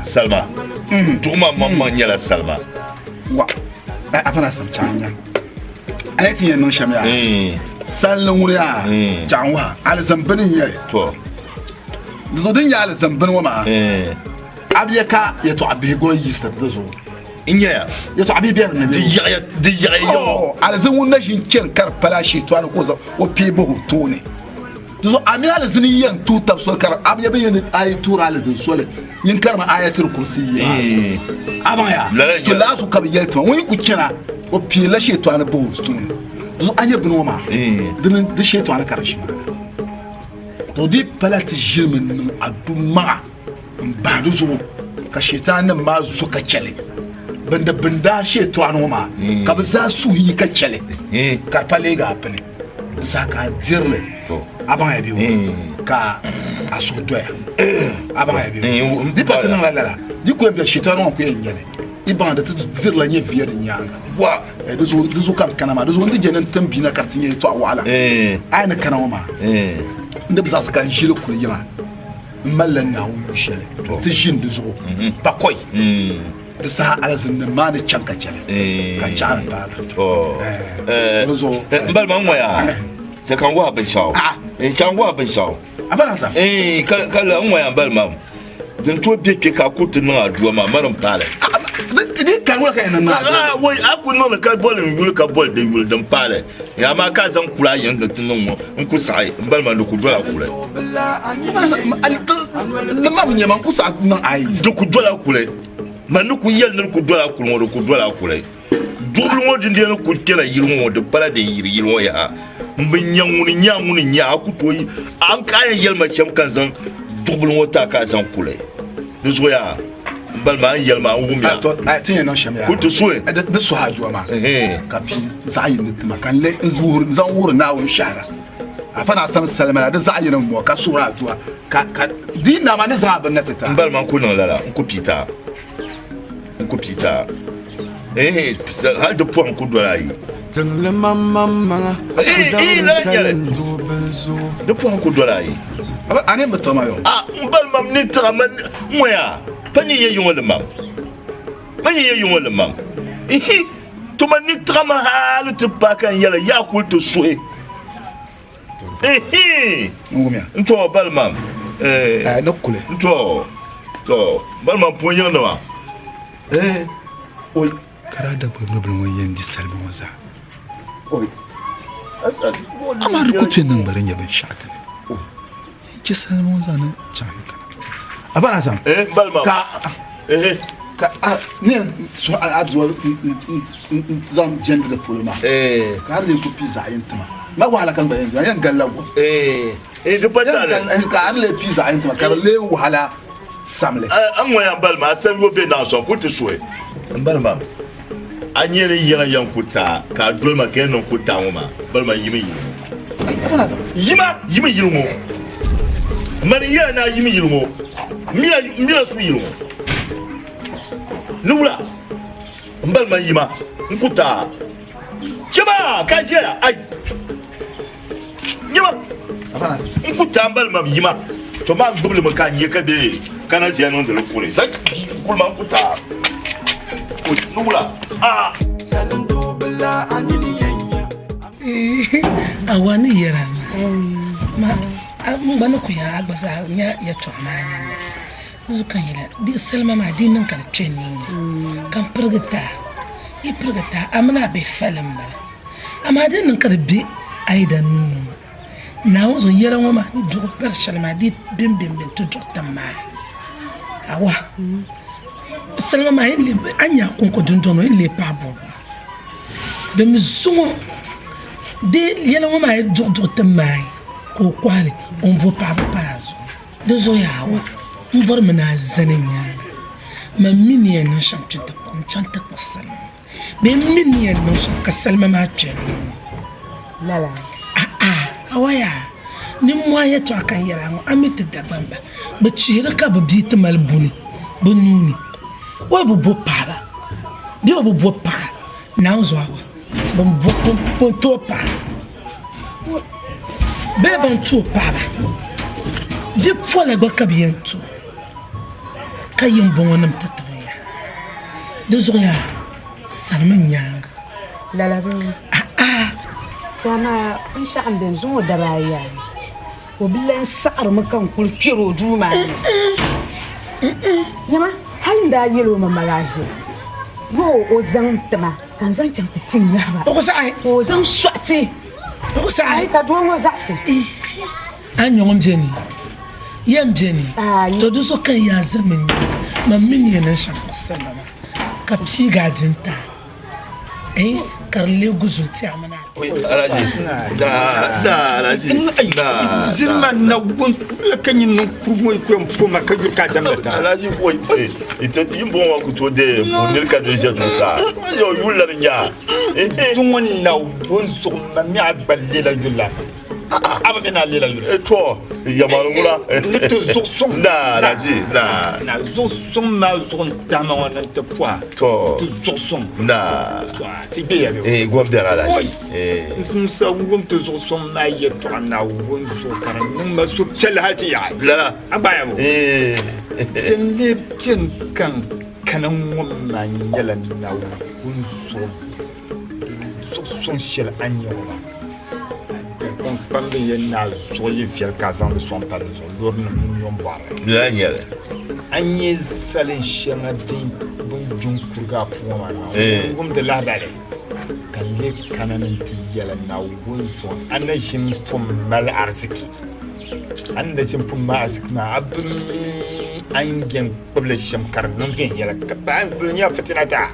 Salima. Duɣu maa maŋmaŋ nyɛla salima. Wa. A fana asam chaŋ nya. A yi ti yɛn niŋ shɛm yaa. Salinli ŋuni yaa. Chaŋ wa. Alizam bini n nyɛli. To. Di zuɣu din nyɛ alizam bini ŋɔ maa. A bi yɛ ka yɛtɔɣa bihi gɔn yiɣisiri di zuɣu. N nyɛya. Yɛtɔɣa bihi bɛ dinni Di yaɣiya di yaɣiya yaɣa. Alizin ŋun na ʒin chani ka di pala shitɔɣu ni ka o zaŋ o pee bahi o tooni. Di zuɣu a mini alizini yi yɛn tuhi tab soli ka di a bi yɛ bɛ yɛn ni a yi tuhiri alizin soli nyin karimi Ayatul Kursi yi maa. A baŋ ya? To lala zuɣu ka bɛ yɛli ti ma ŋun yi ku chana o peela shitɔɣu ni bahi o tooni. Di zuɣu a nyɛ bini ŋɔ maa dini di shitɔɣu ni ka di ʒi maa. To di pala ti ʒilimi niŋ a du maŋa m-bahi di zuɣu ka Shiitaannim maa zo ka chɛ li. Bindi bɛn daa she tɔɣini ŋɔ maa, ka bɛ zaa suhi yi ka chɛ li, ka di pa leegi a pini. Di saha ka a diri li, a baŋya bɛ ka a suhu doya. A baŋya bɛ di pa ti niŋla lala, di ku yɛn be Shiitaani ŋɔ ku yɛn nya li, yi baŋ di ti dirila nyɛ viya di nyaaŋa. Di zuɣu ka n kana maa, di zuɣu n di je ni n tim bia na ka di ti nyɛ yɛtɔɣ waɣila. A yi ni kana ŋɔ maa, n di bi zaɣisi ka n ʒili kuli yiŋa. M malila Naawuni yu shɛli nti ʒini di zuɣu bakɔi. Di saha alizinnim maa ni chaŋ ka chɛli, ka chaɣiri paagi. Di zuɣu. M balima n ŋɔya, chɛ ka n wahi binshɛɣu. N chaŋ wahi binshɛɣu. A ba na sa? Ka la n ŋɔya m balima, din tooi be kpe ka a ku ti niŋ aduwa maa, mani m-paali. Di kari wula ka yɛn niŋ aduwa? Wai, a ku niŋli ka boli n yuli ka boli di yuli din paali. Amaa ka a zaŋ kula ayi n ti niŋ ŋɔ n ku saɣi m balima di ku dola kuli. Di ma bi nyɛ ma n ku saɣi niŋ ayi. Di ku dola kuli. Man ni ku yɛli ni di ku dola kuli ŋɔ di ku dola kuli. Duɣubili ŋɔ dindee ni ku kpɛla yili ŋɔ di pala din yiri yili ŋɔ yaha. M bi nya ŋuni nya ŋuni nya a ku tooi a ka a yɛn yɛli ma shɛm ka n zaŋ duɣubili ŋɔ ti a ka a zaŋ kuli. Di zuɣu yaa m bali maa n yɛli maa n wumya. To a ti yɛn niŋ shɛm yaa. Kuli ti suhi. Di suhi aduwa maa ka pii zaɣ yini ti ma ka n le n zaŋ wuhiri Naawuni shɛhira. Afa naa sam salima la di zaɣ yini m-bɔŋɔ ka suhiri aduwa ka ka di yi naai maa ni zaŋ a bini na ti ti a. M bali maa n ku niŋ lala n ku pii ti a n ku pii ti a ehe hali di pɔhim ku doli a yi. Tiŋli maŋmaŋmaŋa ku zaŋdi salim duɣubili zuɣu. Di pɔhim ku doli a yi. A ni bi tɔma yo. A n bali mam ni tiɣa man ŋɔya pa nyɛ ya yiŋɔ li mam. Pa nyɛ ya yiŋɔ li mam. Ihi. Tuma ni tiɣimi hali ti paai ka n yɛli yaa kuli ti suhi. N to balima ni kuli. N to to balima n pun yiŋ nima. Ka daa Dagbani nobili ŋɔ yɛn di salima ŋɔ zaa. Amaa di ku ti niŋ ba di nyɛ binshɛɣu dini. Chɛ salima ŋɔ zaa ni chaŋ yi kana. Abba Azam. Balima. Ka ka a ni yɛn suhi a aduwa n zaŋ jɛndi di polo maa. Ka a di lee ku pii zaɣ yini tima. Ma wahala ka n gba yɛn di, a yɛn galila gom. Di pa taali. Ka a di lee pii zaɣ yini tima ka di lee wahala samli. A ŋɔ ya balima a sabi bɛ naɣ sɔŋ kuli ti suhi. N balima a nyɛ ni yiŋa yɛn ku taa ka a doli ma ka yɛn niŋ ku taa ŋɔ maa balima yimi yili ŋɔ. Yima yimi yili ŋɔ. Mani yɛla ni a yimi yili ŋɔ. Mira su yili ŋɔ. Ni wula n balima yima n ku taa. Chɛma ka ʒɛya ai. Yima n ku taa n balima yima to maa gbubili mi ka n nyɛ ka bɛ kana ʒiya niŋdi li kuli sa kuli ma n ku taa ni wula a Awa ni yɛra ma n gba ni ku yɛn a gba zaa nya yɛltɔɣa maa ni n ka yɛla di salima maa di niŋ ka di kpɛ n nuuni ka n pirigi taa yi pirigi taa a mini a bihi fali n bala Amaa di niŋ ka di be a yida nuu ni ŋɔ, Naawuni zuɣu yɛla ŋɔ maa ni duɣi bari shɛli maa di bembembe nti duɣi tiŋ maa. Awa, salima maa a ni nya a kɔŋko dundɔŋ ni o yɛn leei paɣ bɔbigu. Domi zuŋɔ di yɛla ŋɔ maa yi duɣi duɣi tiŋ maa ka o kɔhi li o ni vo paɣiba pahi a zuɣu. Di zuɣu yaa awa, m bɔrimi ni a zani n nyaaŋa, man mi ni yɛn niŋ shɛm kpe n-chaŋ ti kpuɣi salima maa. Bee m mi ni yɛn niŋ shɛm ka salima maa kpe n nuu ni. Lala. A'a, awa yaa, nimmɔhi yɛtɔɣa ka n yɛr a ŋɔ, a mi ti Dagbamba, bɛ chihiri ka bɛ bia ti mali buni bɛ nuu ni. O yi bi bo paɣiba bee o bi bo paɣa, Naawuni zuɣu awa, bɛn bo bɛn ti o paɣa bee bɛn ti o paɣiba, bɛ pola gba ka bɛ yɛn ti o. Ka yiŋbɔŋɔnim ti ti bi ya. Di zuɣu yaa sanimi n nyaaŋa. Lala bee? A'a. To amaa binshɛɣu m-beni zuŋɔ daba ayi yaa ni o bi lan saɣirimi ka n kuli kpɛri o duu maa ni. Nyama, hal n daa yɛl o ma Malaʒia yoo o zaŋ ti ma ka n zaŋ chaŋ ti ti nyahi ba. O ku saɣi. Ka o zaŋ sɔɣi ti. O ku saɣi. Ayi ka doo ŋɔ zaɣisi. A nyɛ ŋun beni, yɛn beni, to di zuɣu ka n yaa zami n nya man mi ni yɛn niŋ shɛm ku salima maa, ka piigi a dini ti a, eh, ka di leei guzuli ti a mini a. Zilima na wun ka nyin niŋ kurugu ŋɔ yi ku yɛn po ma ka yuri ka a damda ta. Alhaji boy ita yin bon wa ku to de bundir ka de je dusa yo yulla ni nya. Zuŋɔ na wun zuɣu ma mi a gba lela yulla. A bi mi ni a leela yuli. To, yamani ŋuna. Ni ti zuɣu suŋ. Na, Alhaji, na. Na, zuɣu suŋ maa zuɣu n-tahi ma ŋɔ ni n-ti pɔha. To. Ti zuɣu suŋ. Na. To, ti gbe ya bɛ. Eh, gom bɛni Alhaji. Oi. Eh. N zimsa wum ti zuɣu suŋ maa yɛltɔɣa Naawuni zuɣu ka di niŋ ma suhupiɛlli hali ti yaɣi. Lala. A gbaaya bo? Eh. Din lee beni ka n kana ŋɔ maa nyɛla Naawuni zuɣu. Zuɣu suŋ shɛli a ni nya ŋɔ maa, Dagbaŋ kpambi yɛn ni a zuɣu yi viɛli ka a zaŋ li sɔŋ palli zuɣu, loorinima ni nyo m-bɔri li. Lala n-nyɛ li. A nya salin shɛŋa din bɛ ni gbi n-kurigi a puu ŋɔ maa ni maa, n wumdi lahibali ka n lee kana ni nti yɛli Naawuni zuɣu a na ʒini m-pun mali ariziki. A ni na ʒini pun mali ariziki maa, a bi mi a ni yɛn gbubi li shɛm ka di niŋ viɛnyɛla. A ni nyɛla fitina ti a.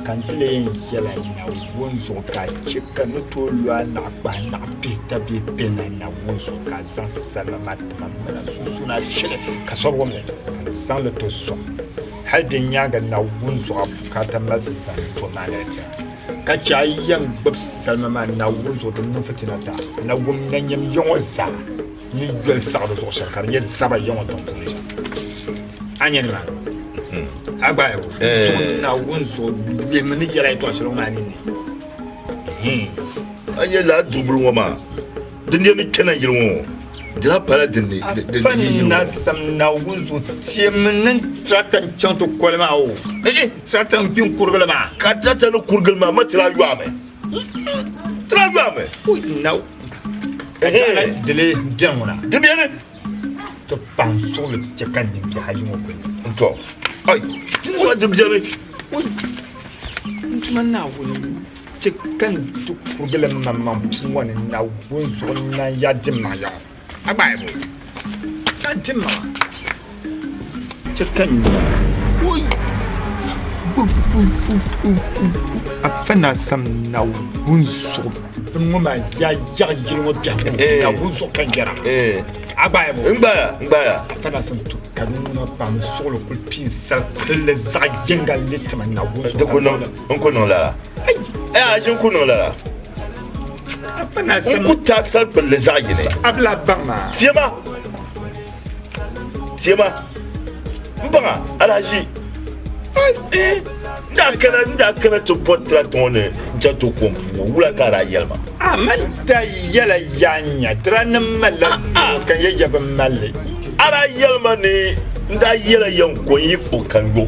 Ka n ti lee yɛn yɛl a Naawuni zuɣu ka a chɛ ka n ni tooi lo a naɣ kpahi naɣ pihita bee pihinahi Naawuni zuɣu ka a zaŋ salima maa ti ma m-mali a sunsuuni ashili ka sɔri wum li ka n zaŋ li ti sɔŋ. Hal di nyaaŋa Naawuni zuɣu a bukaata mali ti zaŋ to maani li ti a, ka chɛ a yɛn gbibi salima maa Naawuni zuɣu din niŋ fitina ti a na wum nanyam ya ŋɔ zaa ni yoli saɣiri zuɣu shɛm ka di nyɛ zaba ya ŋɔ tiŋ puuni shɛm. A nya nimaani? A gba ya zuɣu Naawuni zuɣu lihimi ni yɛla yɛtɔɣ shɛli ŋɔ maa ninni. A nyɛ lala duɣubili ŋɔ maa, di nɛmi kpɛna yili ŋɔ. Di lahi pala din ni Afa na sam Naawuni zuɣu teemi ni tractor n chaŋ ti koli maa o. Eh, tractor n gbin kurigili maa. Ka tractor ni kurigili maa ma tira yɔɣimi. Tira yɔɣimi. Ui, na dili bɛni ŋuna. Di bɛni. Ti pahi n suɣuli chɛ ka n nini biɛhi ayi ŋɔ kuli. N tɔ. Ai, ŋuna di bɛni. Ui, n tuma Naawuni chɛ ka n ti kurigili maŋmaŋ puu ŋɔ ni Naawuni zuɣu n naan ya dimmaŋ yaɣa. A gbaai bo? Ka dimmaŋa. Chɛ ka n nya. Ui! Afa naa sam Naawuni zuɣu bini ŋɔ maa yaa yaɣi yili ŋɔ biɛhigu Naawuni zuɣu ka n yɛra. A gbaai bo? N gbaaya, n gbaaya. Afa naa sam to ka di ŋuna kpaami suɣuli kuli pii sal pilli zaɣ yinga n-le tima Naawuni zuɣu. Di ku niŋ, n ku niŋ lala. Ai, a ʒi n ku niŋ lala. N ku taagi sal pilli zaɣ yini. A bi lahi baŋ maa. Tiɛma. Tiɛma. N baŋa alahaji. N daa kana n daa kana ti bɔri tirata ŋɔ ni n chaŋ ti kom puu ŋɔ wula ka a daa yɛli ma? A mali daa yɛla yaa nya tira ni malila doo ka n yɛ ya bi mali li. A daa yɛli ma ni n daa yɛla yɛn ko n yi kpuɣi ka n yo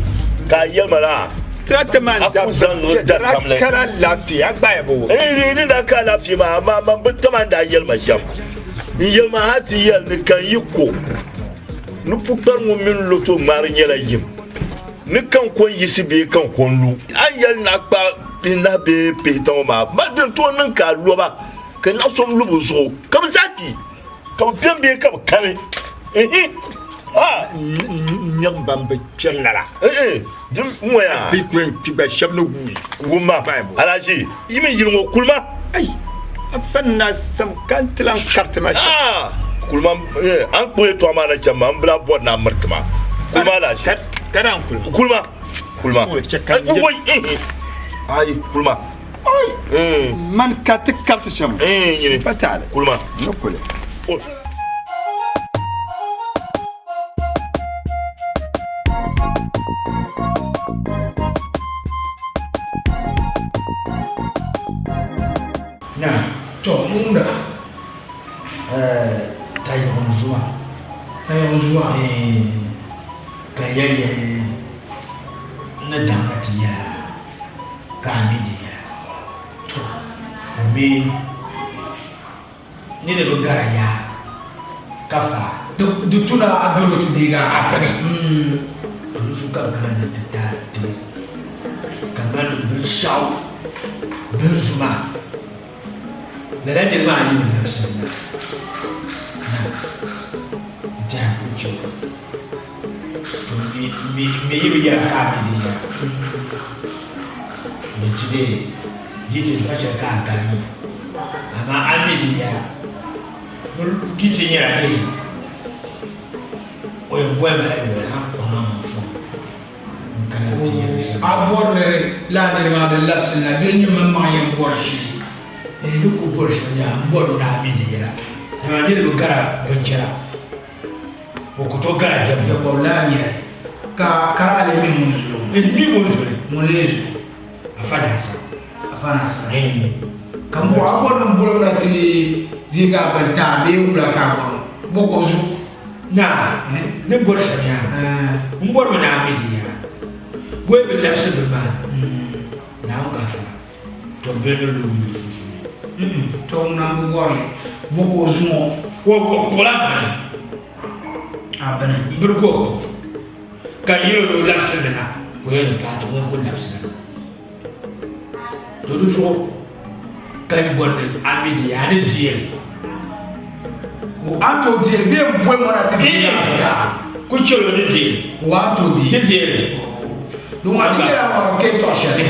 ka a yɛli ma laa Tirata maa a ku zaŋ niŋ da samli. Kala laafee a gbaai bo. Ni daa ka alaafee maa amaa man bi tama n daa yɛli ma shɛm. N yɛli ma hal ti yɛli ni ka n yi ko ni pukpari ŋun mini loto ŋmaari nyɛla yim ni ka n ko n-yiɣisi bee ka n ko n-lu. A ni yɛli ni a kpa pihinahi bee pihita ŋɔ maa, ma din tooi niŋ ka a lo ba ka naɣ so lu bɛ zuɣu ka bɛ zaa kpi, ka bɛ beni bee ka bɛ kani. Ihi! Ha! N niŋ ban bi kpɛri lala. Ihi! Di ŋɔya. Bɛ ku yɛn kpi gba shɛba ni guui. Wumma, Alhaji, yi mi yili ŋɔ kulima. Ai! A fa ni na sam ka n ti lan kariti ma shɛm. Ah! Kulima, a ni kpuɣi yɛtɔɣa maa na chani maa, m bi lahi bɔri ni a miriti ma. Kulima Alhaji. Ka naan kulima. Kulima. Kulima. Woi! Ai, kulima. Ai! Man ka ti kariti shɛm. Nyini. Pa taali. Kulima. Ni kuli. Na, to ŋunda tayiɣ zuwa. Tayiɣ zuwa. Ka yɛli yɛli ni daŋa ti yɛla ka a mi di yɛla. To, o mi Ni di bi gara yaa ka fa. Di tu na a dolo ti deegi a bini. To di zuɣu ka bɛ kana ni ti taai ti kamani binshɛɣu bini zu maa. Lala niriba maa yi bi labisi na na n-tɛha ku chɛ o. To m mi yi bi yɛra ka a mi di yɛra ni ti dee yi ti zuɣu shɛli ka a gari mi. Amaa a mi di yɛla di ti nyɛla dee o yɛn boli ma la yoli a kpaŋ a maŋ sɔŋ n kana ti yɛli shɛm. A bɔri ni lala niriba maa di labisi na bee nyini maŋmaŋ yɛn bɔri shili? N di ku bɔri shɛm nyɛla m bɔri ni a mi di yɛla dama niriba gara binchɛra o ku tooi gara jɛmbu. Bɛ bɔbi lala nyɛli ka ka a lee mi ŋun zuli ŋɔ? N mi ŋun zuli. Ŋun lee zuli? Afa Naasa. Afa Naasa. Ka m bɔhi a bɔri ni m boli o na ti deegi a bini ti a bee wula ka a bɔri o? Bɔ ka o zu? Naa, ni bɔri shɛm yaa, m bɔrimi ni a mi di yaa. Bɔyi bi labisi bini maa, Naawuni gaafara, to m bili ni lu yi sunsuuni. To ŋuna m-bi bɔri li, bɔ ka o zu ŋɔ? O kpuɣila bini. A bini? M biri ka o kpuɣi. Ka n yɛl o ni o labisi li na, ka o yɛli ni paati ŋun ku labisi li na. To di zuɣu ka yi bɔri ni a mi di yaa ni deei li. O a tooi deei li bee m-boli ŋɔ na ti deei li ka? Ku chɛl o ni deei li. O a tooi deei li. Ni deei li. Di ŋɔ di nyɛla ŋɔrim ka yi tɔɣi shɛli.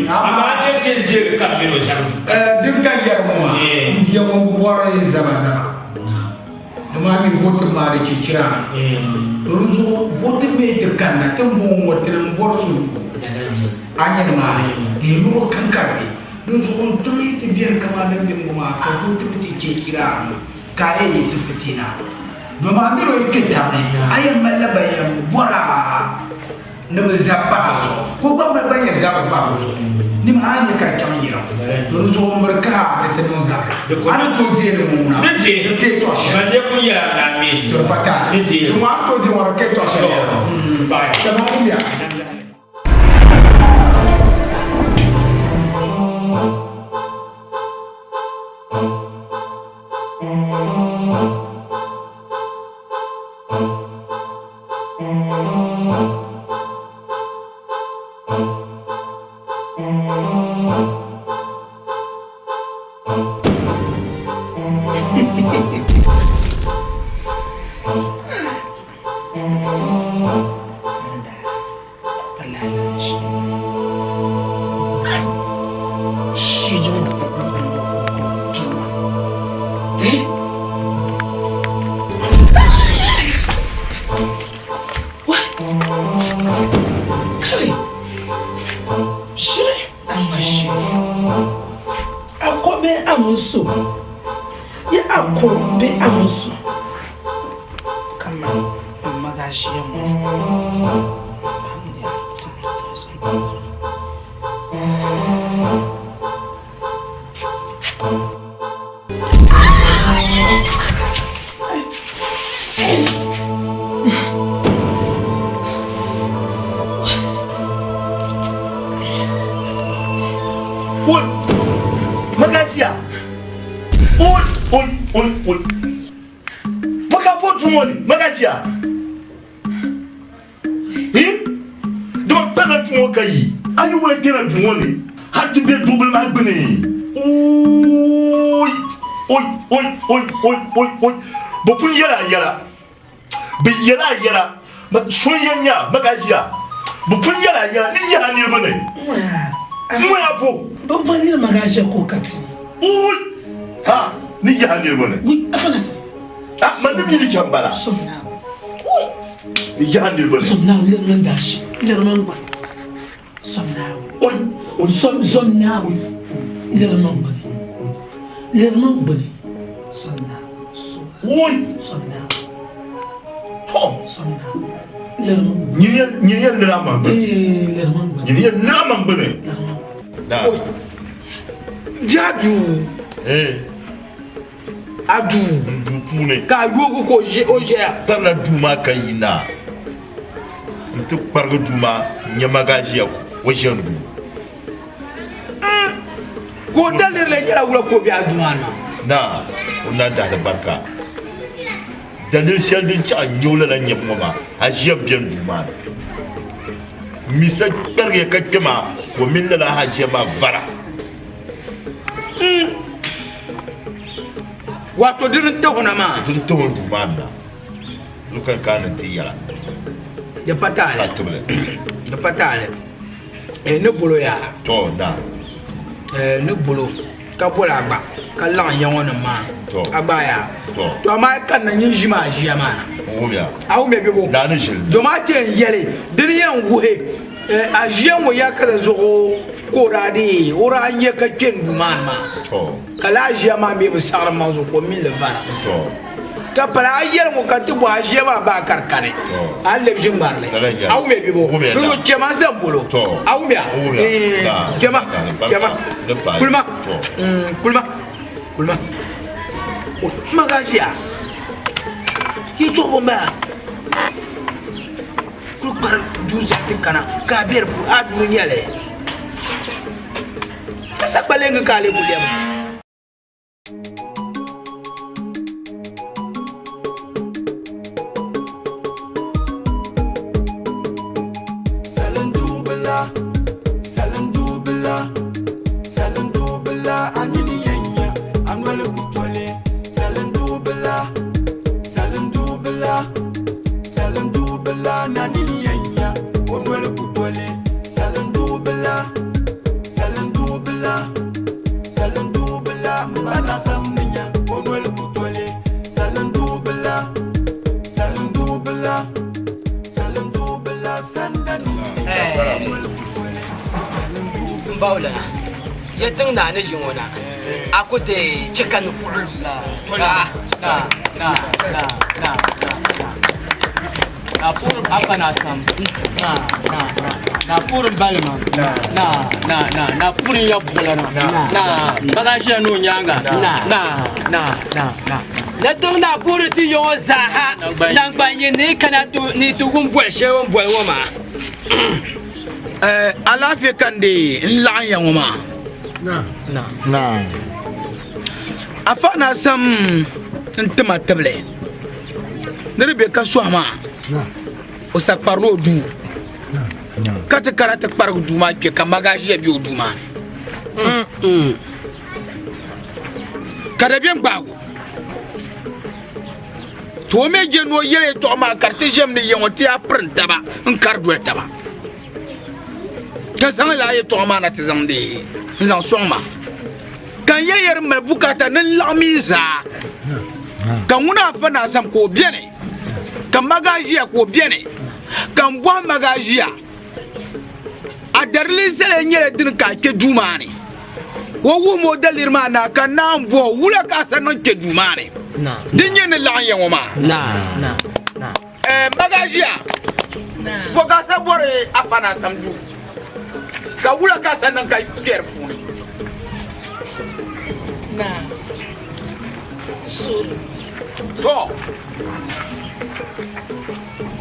Amaa a ni ti deei li ka m mini o zab duu. Din ka n yɛri ŋɔ maa, m bia ŋɔ bɔri zamazama. Dama a mi voting maa di chichira mi. To di zuɣu voting mi ti kanna ti ni bɔŋɔ ŋɔ tini m-bɔri suligu. A nya ni maa ni di luɣi kam ka di be. Di zuɣu n tiri ti beni kaman din be ŋɔ maa ka voting ti chichira mi ka a yɛn yiɣisi fitina. Dama a mini o yi kpe tab ni a yɛn malila ban yɛn bɔri a ni bɛ zabi pahi a zuɣu ka o gba mali ban yɛn zabiri pahi o zuɣu. Nim a nyɛ ka chaŋ yira. To di zuɣu m biri ka a di ti niŋ zabiri. A ni tooi deei li ŋɔ ŋuna. Di kee tɔɣ shɛli. To di pa taali. Di ŋɔ a ni tooi deei ŋɔ di kee tɔɣ shɛli. Shɛba ŋun bɛ. Magajiya. Oi, oi, oi, oi. Baka po duu ŋɔ ni, magajiya. Hi? Dama kpɛrila duu ŋɔ ka yi. A yi wula kpɛra duu ŋɔ ni hal ti be duubili maa gbini. Oi, oi, oi, oi, oi, oi, oi. Bɛ pun yɛl a yɛla. Bɛ yɛl a yɛla. So n-yɛn nya a, magajiya. Bɛ pun yɛl a yɛla ni yɛl a niriba ni. N-ŋɔya a fo. Bɛ boli niri magajiya ka o ka ti. Ui! Ha! Ni yɛl a niriba ni. Ui! Afanasi. Ah, man ni mi ni chɛ m-bala. Ni yɛl a niriba ni. Zom Naawuni liri mini daashi, liri mini gbani. Zom Naawuni. Oi! Zom, zom Naawuni liri mini gbani. Liri mini gbani. Zom Naawuni. So. Oi! Zom Naawuni. To. Zom Naawuni. Liri mini gbani. Nyini ya liri a maŋ gbini. Ee, liri mini gbani. Nyini ya liri a maŋ gbini. Na. Oi! Jadu. Ee. A duu. N duu puuni. Ka a yoogi ka o ʒɛya. Kparila duu maa ka yi na nti kparigi duu maa n-nya magaʒia o ʒe n duu. Ka o daliri lee nyɛla wula ka o be a duu maa ni maa? Naa, o na dahili barika. Daliri shɛli din chaɣ n-nyɛ o lala nyabu ŋɔ maa, a ʒia m-be n duu maa ni. Misa kparigiya ka kpe maa ka o mini lala haʒia maa vara. Wato di ni tahi o na maa. Di ni tahi o duu maa ni na. Ni ka n kana ni n ti yɛla. Di pa taali. Ka tibili. Di pa taali. Eh, ni bolo yaa. To, na. Eh, ni bolo ka boli a gba ka laɣim ya ŋɔ nim maa. To. A gba yaa. To. To amaa yi kanna nyin ʒimi a ʒiya maa na. N wumya. A wumya bɛ bo? Naa ni ʒili. Domi a ti yɛn yɛli di ni yɛn wuhi A ʒiya ŋɔ ya ka di zuɣu ka o daa deei o daa nya ka kpe n duu maa ni maa ka lala ʒiya maa mi bi saɣiri maŋ zuɣu ka o mini li vara ka pala a yɛli ŋɔ ka ti bɔhi a ʒiya maa baa ka di kani a ni lebi ʒi ŋmarili a wumya bɛ bo di zuɣu chɛma n zaŋ bolo a wumya chɛma chɛma kulima kulima kulima magaʒiya yɛltɔɣa bɔ n bala. Kuli kpari duu zaa ti kana ka a be di puuni a duu n-nyɛ li ka sa kpalingi ka a lee ku lɛbi. Salindubila, salindubila, salindubila, a nini yɛn nya a noli ku toli. Salindubila, salindubila. Salindubila na nini yɛn nya o noli ku toli. Salindubila, salindubila, salindubila m ba na sam ni nya o noli ku toli. Salindubila, salindubila, salindubila sanda nini yɛn nya o noli ku toli. Salindubila. M bawulana, ya tiŋ naa ni ʒi ŋɔ na, a ku ti chɛ ka ni puɣi lu. Na puuri afa na sam. Na na na. Na puuri balima. Na na na. Na puuri ya buɣula na. Na bagaʒiya ni o nyaanga. Na na na na. Na tiŋ na puuri ti yɔŋɔ zaaha. Nangban yin ni kana ni ti wum boli shɛli o ni boli ŋɔ maa. Alaafee ka n deei n laɣim ya ŋɔ maa. Na. Afa na sam n tima tibili ni di be ka sɔhi maa o sa kparila o duu ka ti kana ti kparigi duu maa kpe ka magaʒiya be o duu maa ni ka dabiɛm gbaagi o to o mi je ni o yɛli yɛtɔɣa maa ka di ti ʒɛm ni ya ŋɔ ti yaa pirin taba n kari doli taba ka zaŋ lala yɛtɔɣa maa na ti zaŋdi n zaŋ sɔŋ ma ka n yɛli ya di mali bukaata ni n laɣim yi zaa ka ŋuna afa naa sam ka o beni ka magaʒiya ka o beni ka n bɔhi magaʒiya a darili zali nyɛla dini ka a kpe duu maa ni o wuhimi o daliri maa na ka naa n bɔhi wula ka a sa niŋ kpe duu maa ni din nyɛ ni laɣim ya ŋɔ maa magaʒiya bɔ ka a sa bɔri afa naa sam duu ka wula ka a sa niŋ ka kpe di puuni to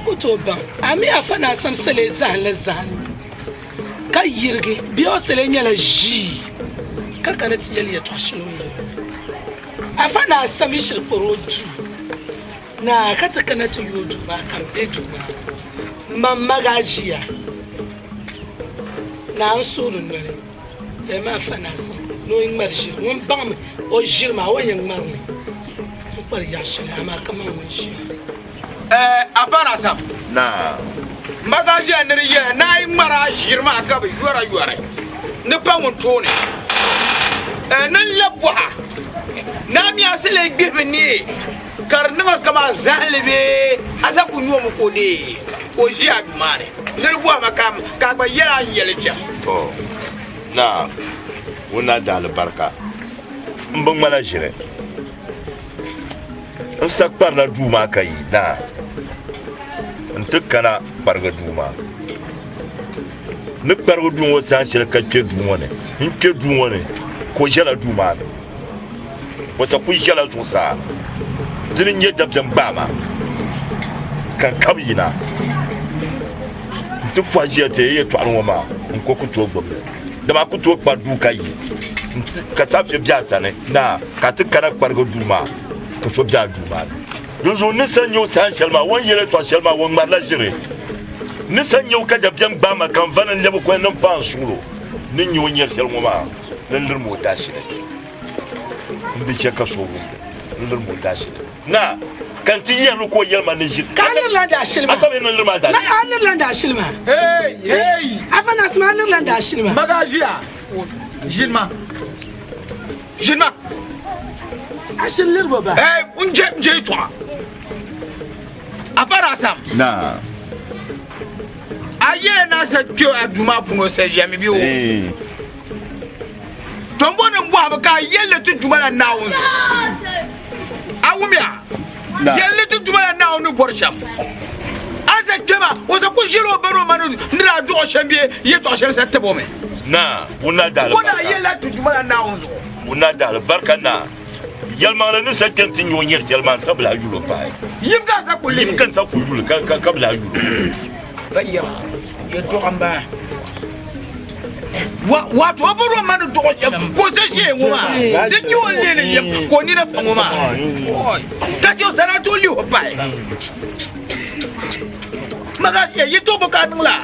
Ku tooi baŋ a mi afa naa sam sali zahinli zahinli ka yirigi bee o sali nyɛla ʒii ka kana ti yɛli yɛtɔɣ shɛli o ni yɛli afa naa sam yi shiri kpari o duu naa ka ti kana ti yooi duu maa ka m be duu maa man magaʒiya naa n suhuri noli Yɛlimi afa naa sam ni o yi ŋmari ʒiri ŋun baŋmi o ʒiri maa o ni yɛn ŋmari li n kpari yaɣ shɛli amaa kaman ŋun ʒiya. Afa naa sam. Naa. Magaʒiya ni di yɛla ni a yi ŋmari a ʒiri maa ka bi yɔra yɔri ni pa ŋun tooni ni n labi bɔha ni a mi a sili gbihibu neei ka di niŋ kaman zahinli bee a sa ku nyoomi ka o neei ka o ʒi a duu maa ni ni di bɔhima ka a gba yɛli a ni yɛli shɛm. To, naa, ŋun na di alibarika, m bi ŋmala ʒiri. N sa kparila duu maa ka yi naa n-ti kana kparigi duu maa. Ni kparigi duu ŋɔ saha shɛli ka kpe duu ŋɔ ni, n kpe duu ŋɔ ni ka o ʒɛla duu maa ni. O sa kuli ʒɛla zuɣusaa. Dini n-nyɛ dabiɛm gbaai ma ka n kabi yina nti fɔhi ʒiya ti yi yɛtɔɣili ŋɔ maa n ko ku tooi gbubi li. Dama a ku tooi kpari duu ka yi ka saafia be a sani naa ka a ti kana kparigi duu maa ka so be a duu maa ni. Dinzuɣu ni sa nya o saha shɛli maa, o ni yɛli yɛtɔɣ shɛli maa, o ŋmarila ʒiri. Ni sa nya o ka dabiɛm gbaai ma ka n va ni n lɛbi koli ni m paai n suɣilo ni nya o ni nyari shɛli ŋɔ maa ni n lirimi o daashili. M bi chɛ ka so wum li, n lirimi o daashili. Naa, ka n ti yɛri li ka o yɛli ma ni ʒiri. Ka a lirila n daashili maa? A sabi ni n lirimi a daashili. A lirila n daashili maa? Hey, hey! Afa Nasima, a lirila n daashili maa? Magaʒiya, ʒini ma. Ʒini ma. A shiri liri bo ba? Hey, n je n je yɛtɔɣa. Afa Nasam. Naa. A yɛla na sa kpe a duu maa puuni o sa ʒiɛmi bee o? Tombo ni bɔhimi ka a yɛlli ti Duuma la Naawuni zuɣu. A wumya? Yɛlli ti Duuma la Naawuni ni bɔri shɛm. A za kpɛma, o za ku ʒili o ba ni o ma ni daa dɔɣ o shɛm bee yɛtɔɣ shɛli sa tib o mi. Naa, ŋun na daa O daa yɛlila ti Duuma la Naawuni zuɣu. Ŋun na daa alibarika naa. Yɛlimaŋli ni sa kpɛm ti nya o nyari shɛli maa, n sa bi lahi yul o pahi. Yim ka n sa ku lihi. Yim ka n sa ku yuli ka bi lahi yul o. Ba yɛm, yɛtɔɣa m-bala. Wato o bɔri o ma ni dɔɣi shɛm ka o sa ʒiɛ ŋɔ maa di nyɛ o leeli yɛm ka o nina fa ŋɔ maa ka chɛ o sana ti o lihi o pahi maga ʒiya yi tooi bo ka a niŋ la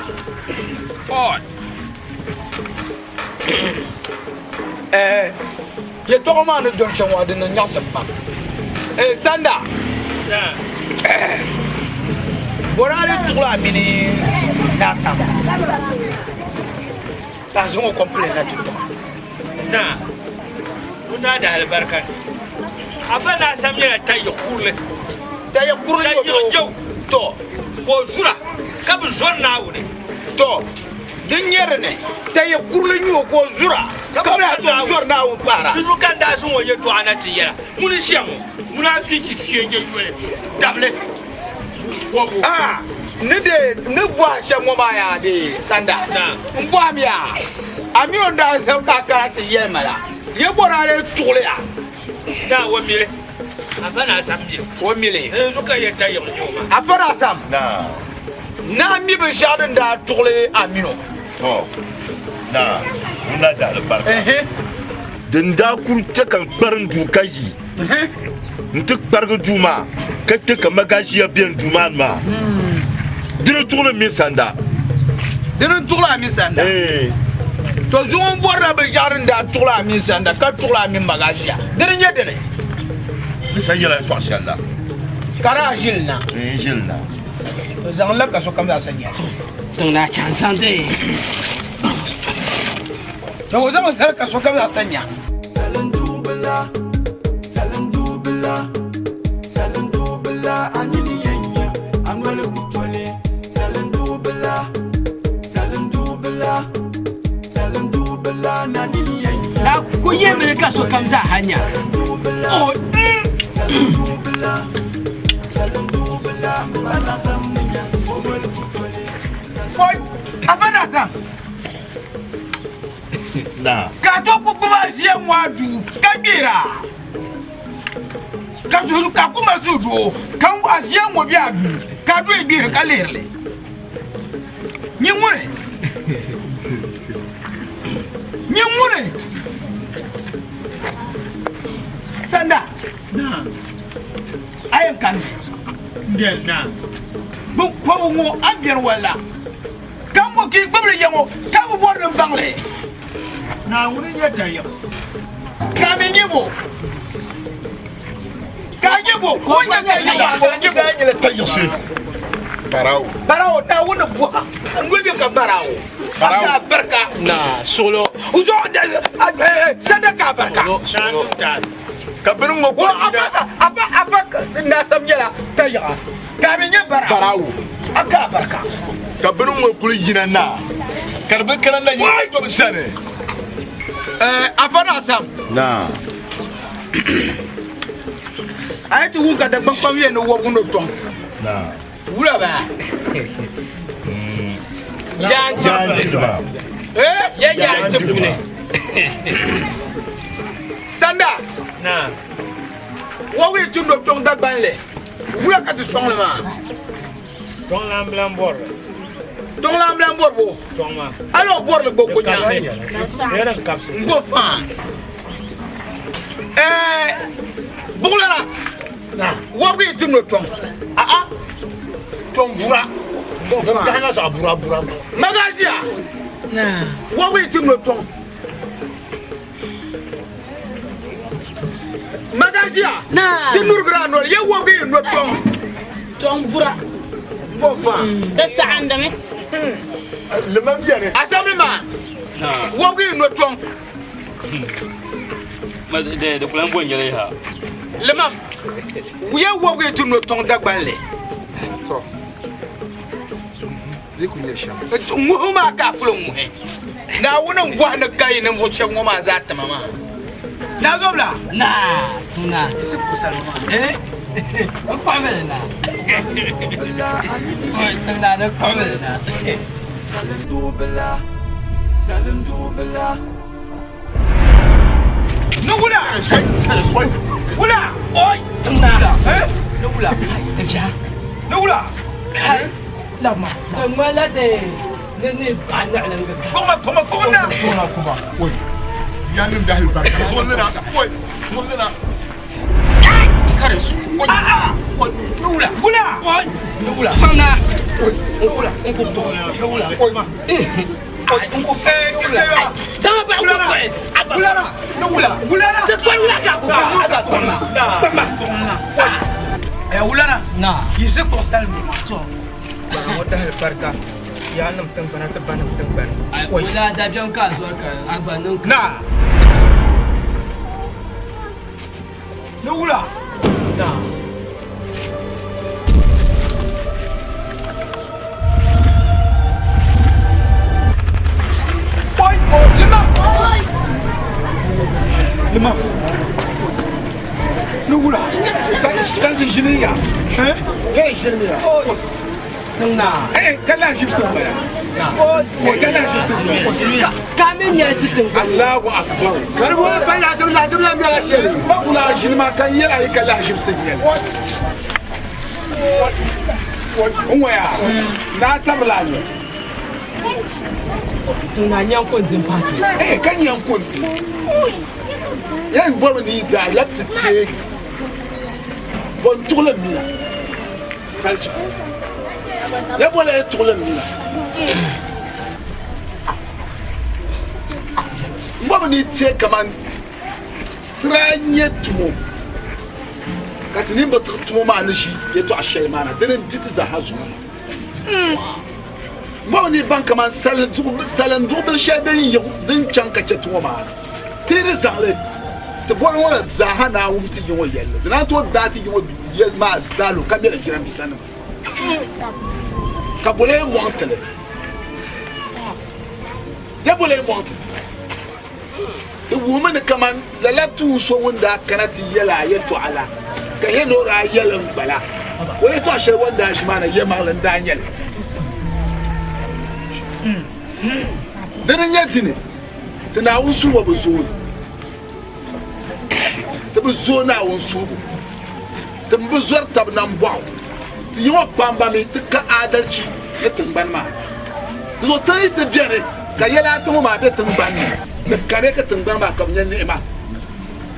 yɛtɔɣa maa ni doli shɛm ŋɔ di niŋ nyaɣisim pam sanda bɔraade tuɣila a mini naasam ka a zaŋ o kɔmpilɛn na ti tuma naa o naa daa alibarika ni afa naasam nyɛla tayiɣ kurili tayiɣ kurili tayiɣ jɛu to ka o zura ka bi zɔri Naawuni to Din nyɛ di ni, tayiɣ kurili n-nyɛ o ka o zura, ka bi lahi tom zɔri Naawuni pahira. Di zuɣu ka n daa zaŋ o yɛtɔɣa na ti yɛra, Ŋuni n-ʒiya ŋɔ? Munaafichi sheeje yoli dabili wɔbu. A! Ni de ni bɔhi shɛm ŋɔ maa yaa de sanda. N bɔhim ya, a mi o ni daa zaŋ ka a kana ti yɛli ma la, ya bɔ daa lee tuɣili ya? Naa, o mili. Afa naa Sam mili. O mili. N zuɣu ka yɛn ta yiɣi nyɛ o maa. Afa naa Sam. Naa. Naa mi binshɛɣu din daa tuɣili a mini o. To, naa, ŋun daa dahili barika. Din daa kuri chɛ ka n kparim duu ka yi nti kparigi duu maa ka chɛ ka magaʒia be n duu maa ni maa, dini tuɣili m mini sanda. Dini n-tuɣili a mini sanda? To zuŋɔ m bɔrila binshɛɣu din daa tuɣili a mini sanda ka tuɣili a mini magaʒia. Dini n-nyɛ dini? N sa yɛla yɛtɔɣ shɛli la. Ka daa ʒili na. N ʒili na. O zaŋ li ka sokam zaa sa nya. Tiŋ naa chaŋ zaŋ di. To o zaŋ zali ka sokam zaa sa nya. Salindubila, salindubila, salindubila, a nini yɛn nya a noli ku toli. Salindubila, salindubila, salindubila, na nini yɛn nya. Na ku yɛmili ka sokam zaa ha nya. Salindubila, salindubila, salindubila, m ba na sam ni nya o noli ku toli. Oi, afa na sam. Naa. Ka a to ku gbubi a ʒia ŋɔ a duu ka gbihira, ka suhu ka ku mali suhudoo, ka a ʒia ŋɔ be a duu ka a doya gbihiri ka lihiri li. Nyin ŋuni? Nyin ŋuni? Sanda, a yɛn kanni. Bɛ kɔbu ŋɔ a biɛri walla. Ka ŋɔ ka yi gbibili ya ŋɔ ka bi bɔri ni m baŋ li. Naawuni n-nyɛ tayiɣ. Ka a mi nyɛ bo? Ka a nyɛ bo? Ka o nyɛ tayiɣ maa, ka a nyɛ bo? Zaa nyɛla tayiɣisi. Barawo. Barawo, Naawuni bɔha n noli be ka barawo. Barawo. A ka barika. Na suɣulo. N zuɣu sanda ka barika. Ka bini ŋɔ Ko afa sa afa afa naasam nyɛla tayiɣa. Ka a mi nyɛ barawo. Barawo. A ka barika. Ka bini ŋɔ kuli yina na ka di bi kana na yi gɔbi sani. Afa naasam. Naa. A yi ti wum ka Dagbaŋ kpam yɛn ni wɔbigu ni o tɔŋ. Naa. Wula baa. Yaan ti ba. Eh, ya yaan ti puuni. Sanda. Naa. Wɔbigu yi ti no tɔŋ Dagbaŋ li. Wula ka ti sɔŋ li maa? Tɔŋ lan bi lan bɔri li. Tɔŋ lan bi lan bɔri bo? Tɔŋ maa. Hali o bɔri li gbo ko nyaŋ. Di din kabisi. N gbo faa. Ɛɛ buɣulana. Wɔbigu yi ti no tɔŋ. A'a tɔŋ bura. Gbo faa. Zaɣ bura bura. Magaziya. Wɔbigu yi ti no tɔŋ. Magaziya. Di nurigira noli ye wɔbigu yi no tɔŋ. Tɔŋ bura. Gbo faa. Di saɣindimi. Limam bɛni. Assembly man. Wɔbigu yi no tɔŋ. Di ku lan bo n-yɛli yaha. Limam, wuya wɔbigu yi ti no tɔŋ Dagbanli. Tɔ, di ku nyɛ shɛm. Ŋuhi maa ka a kuli ŋuhi. Naawuni n-bɔhi ni ka yi ninvuɣ shɛb ŋɔ maa zaa tima maa. Naa Zobila! Naa, naa. Eh? N kpuɣimili naa. Oi, naa ni kpuɣimili naa. Salindubila, salindubila. Ni wula! Wula! Oi! Naa. Ni wula. Ni wula! Kai. Lama. Di ŋmanila di ni ni bahi niɣilingi. Kpuɣima, kpuɣima, kpuɣim na! Kpuɣima, kpuɣima. Oi. Yanim dahi barika. Kpuɣim na. Oi. Kpuɣim na. Kari su. A'a! Ni wula! Wula! Ni wula. Naa. Ni wula. N ku kpuɣi. Ni wula. Eh, n ku eh, Zaŋ bahi ku kpuɣi. Wula na! Ni wula! Wula na! Ti kpuɣi wula ka ku kpuɣi. A gba kpuɣi ma. Kpuɣi ma. Eh, wula na! Naa. Yi zi kpuɣi talimi. Tɔ. Ŋɔ dahili barika. Yanim tiŋgbana ti banim tiŋgbani. Wula dabiɛm ka a zɔri ka a gba niŋ. Naa. Ni wula. Naa. Oi, limam. Limam. Ni wula. Sansi ʒini ya. Eh? Hey, ʒini ya. Oi. Eh, ka lahi ʒibisi n-bala. Eh, ka lahi ʒibisi n-bala. Ka mi nyɛla ti tiŋgbani. Allahu akbar. Karibu ba lahi lahi lahi nyɛla shɛli. Ba kula ʒini maa ka n yɛli a yi ka lahi ʒibisi n-nyɛli. N ŋɔya, naa tabila a nyɛ. Naa nyanko n-di m-pahi. Eh, ka nyanko n-di. Yɛn bɔrimi ni yi zaa lab ti teegi. Bɔ n-tuɣili m mina. Salichi. Ya bɔla ya tuɣili m mina. M bɔrimi ni yi teegi kaman ti daa nya tumo ka ti nini bi tiɣi tumo maa ni ʒi yɛtɔɣa shɛli maa na, dini n-di ti zaa ha zuɣu. M bɔrimi ni yi baŋ kaman salinduɣubil shɛli din yiɣi din chaŋ ka chɛ tumo maa ti yi di zaŋ li ti bɔri ŋɔ la zaa ha naan wum ti yi ŋɔ yɛlli. Di naan tooi daai ti yi ŋɔ yɛli maa zaa lu ka mɛli jirambiisanima ka boli ya mɔŋ ti li. Ya boli ya mɔŋ ti li. Di wuhimi ni kaman lala tuun so ŋun daa kana ti yɛl a yɛtɔɣa la, ka yɛn ni o daa yɛli n-gbala o yɛtɔɣ shɛli o ni daa ʒi maa na yɛlimaŋli n-daa nyɛ li. Dini n-nyɛ dini, ti Naawuni suhubo bi zooi, ti bi zooi Naawuni suhubo, ti mi bi zɔri tab nambɔɣu, ti yi ŋɔ kpamba mi ti ka aadalichi ni tiŋgbani maa ni. Di zuɣu ti yi ti beni ka yɛli a ti ŋɔ maa be tiŋgbani ni, di kani ka tiŋgbani maa ka bɛ nya niɣima.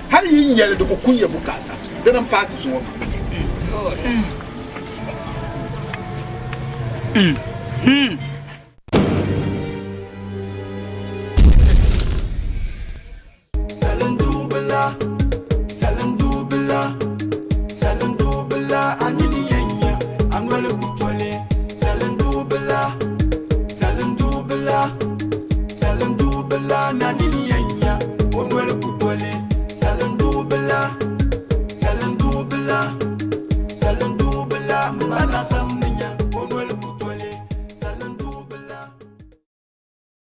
Hal yi nya li di ku kun ya bukaata. Dini m-paai ti zuŋɔ maa.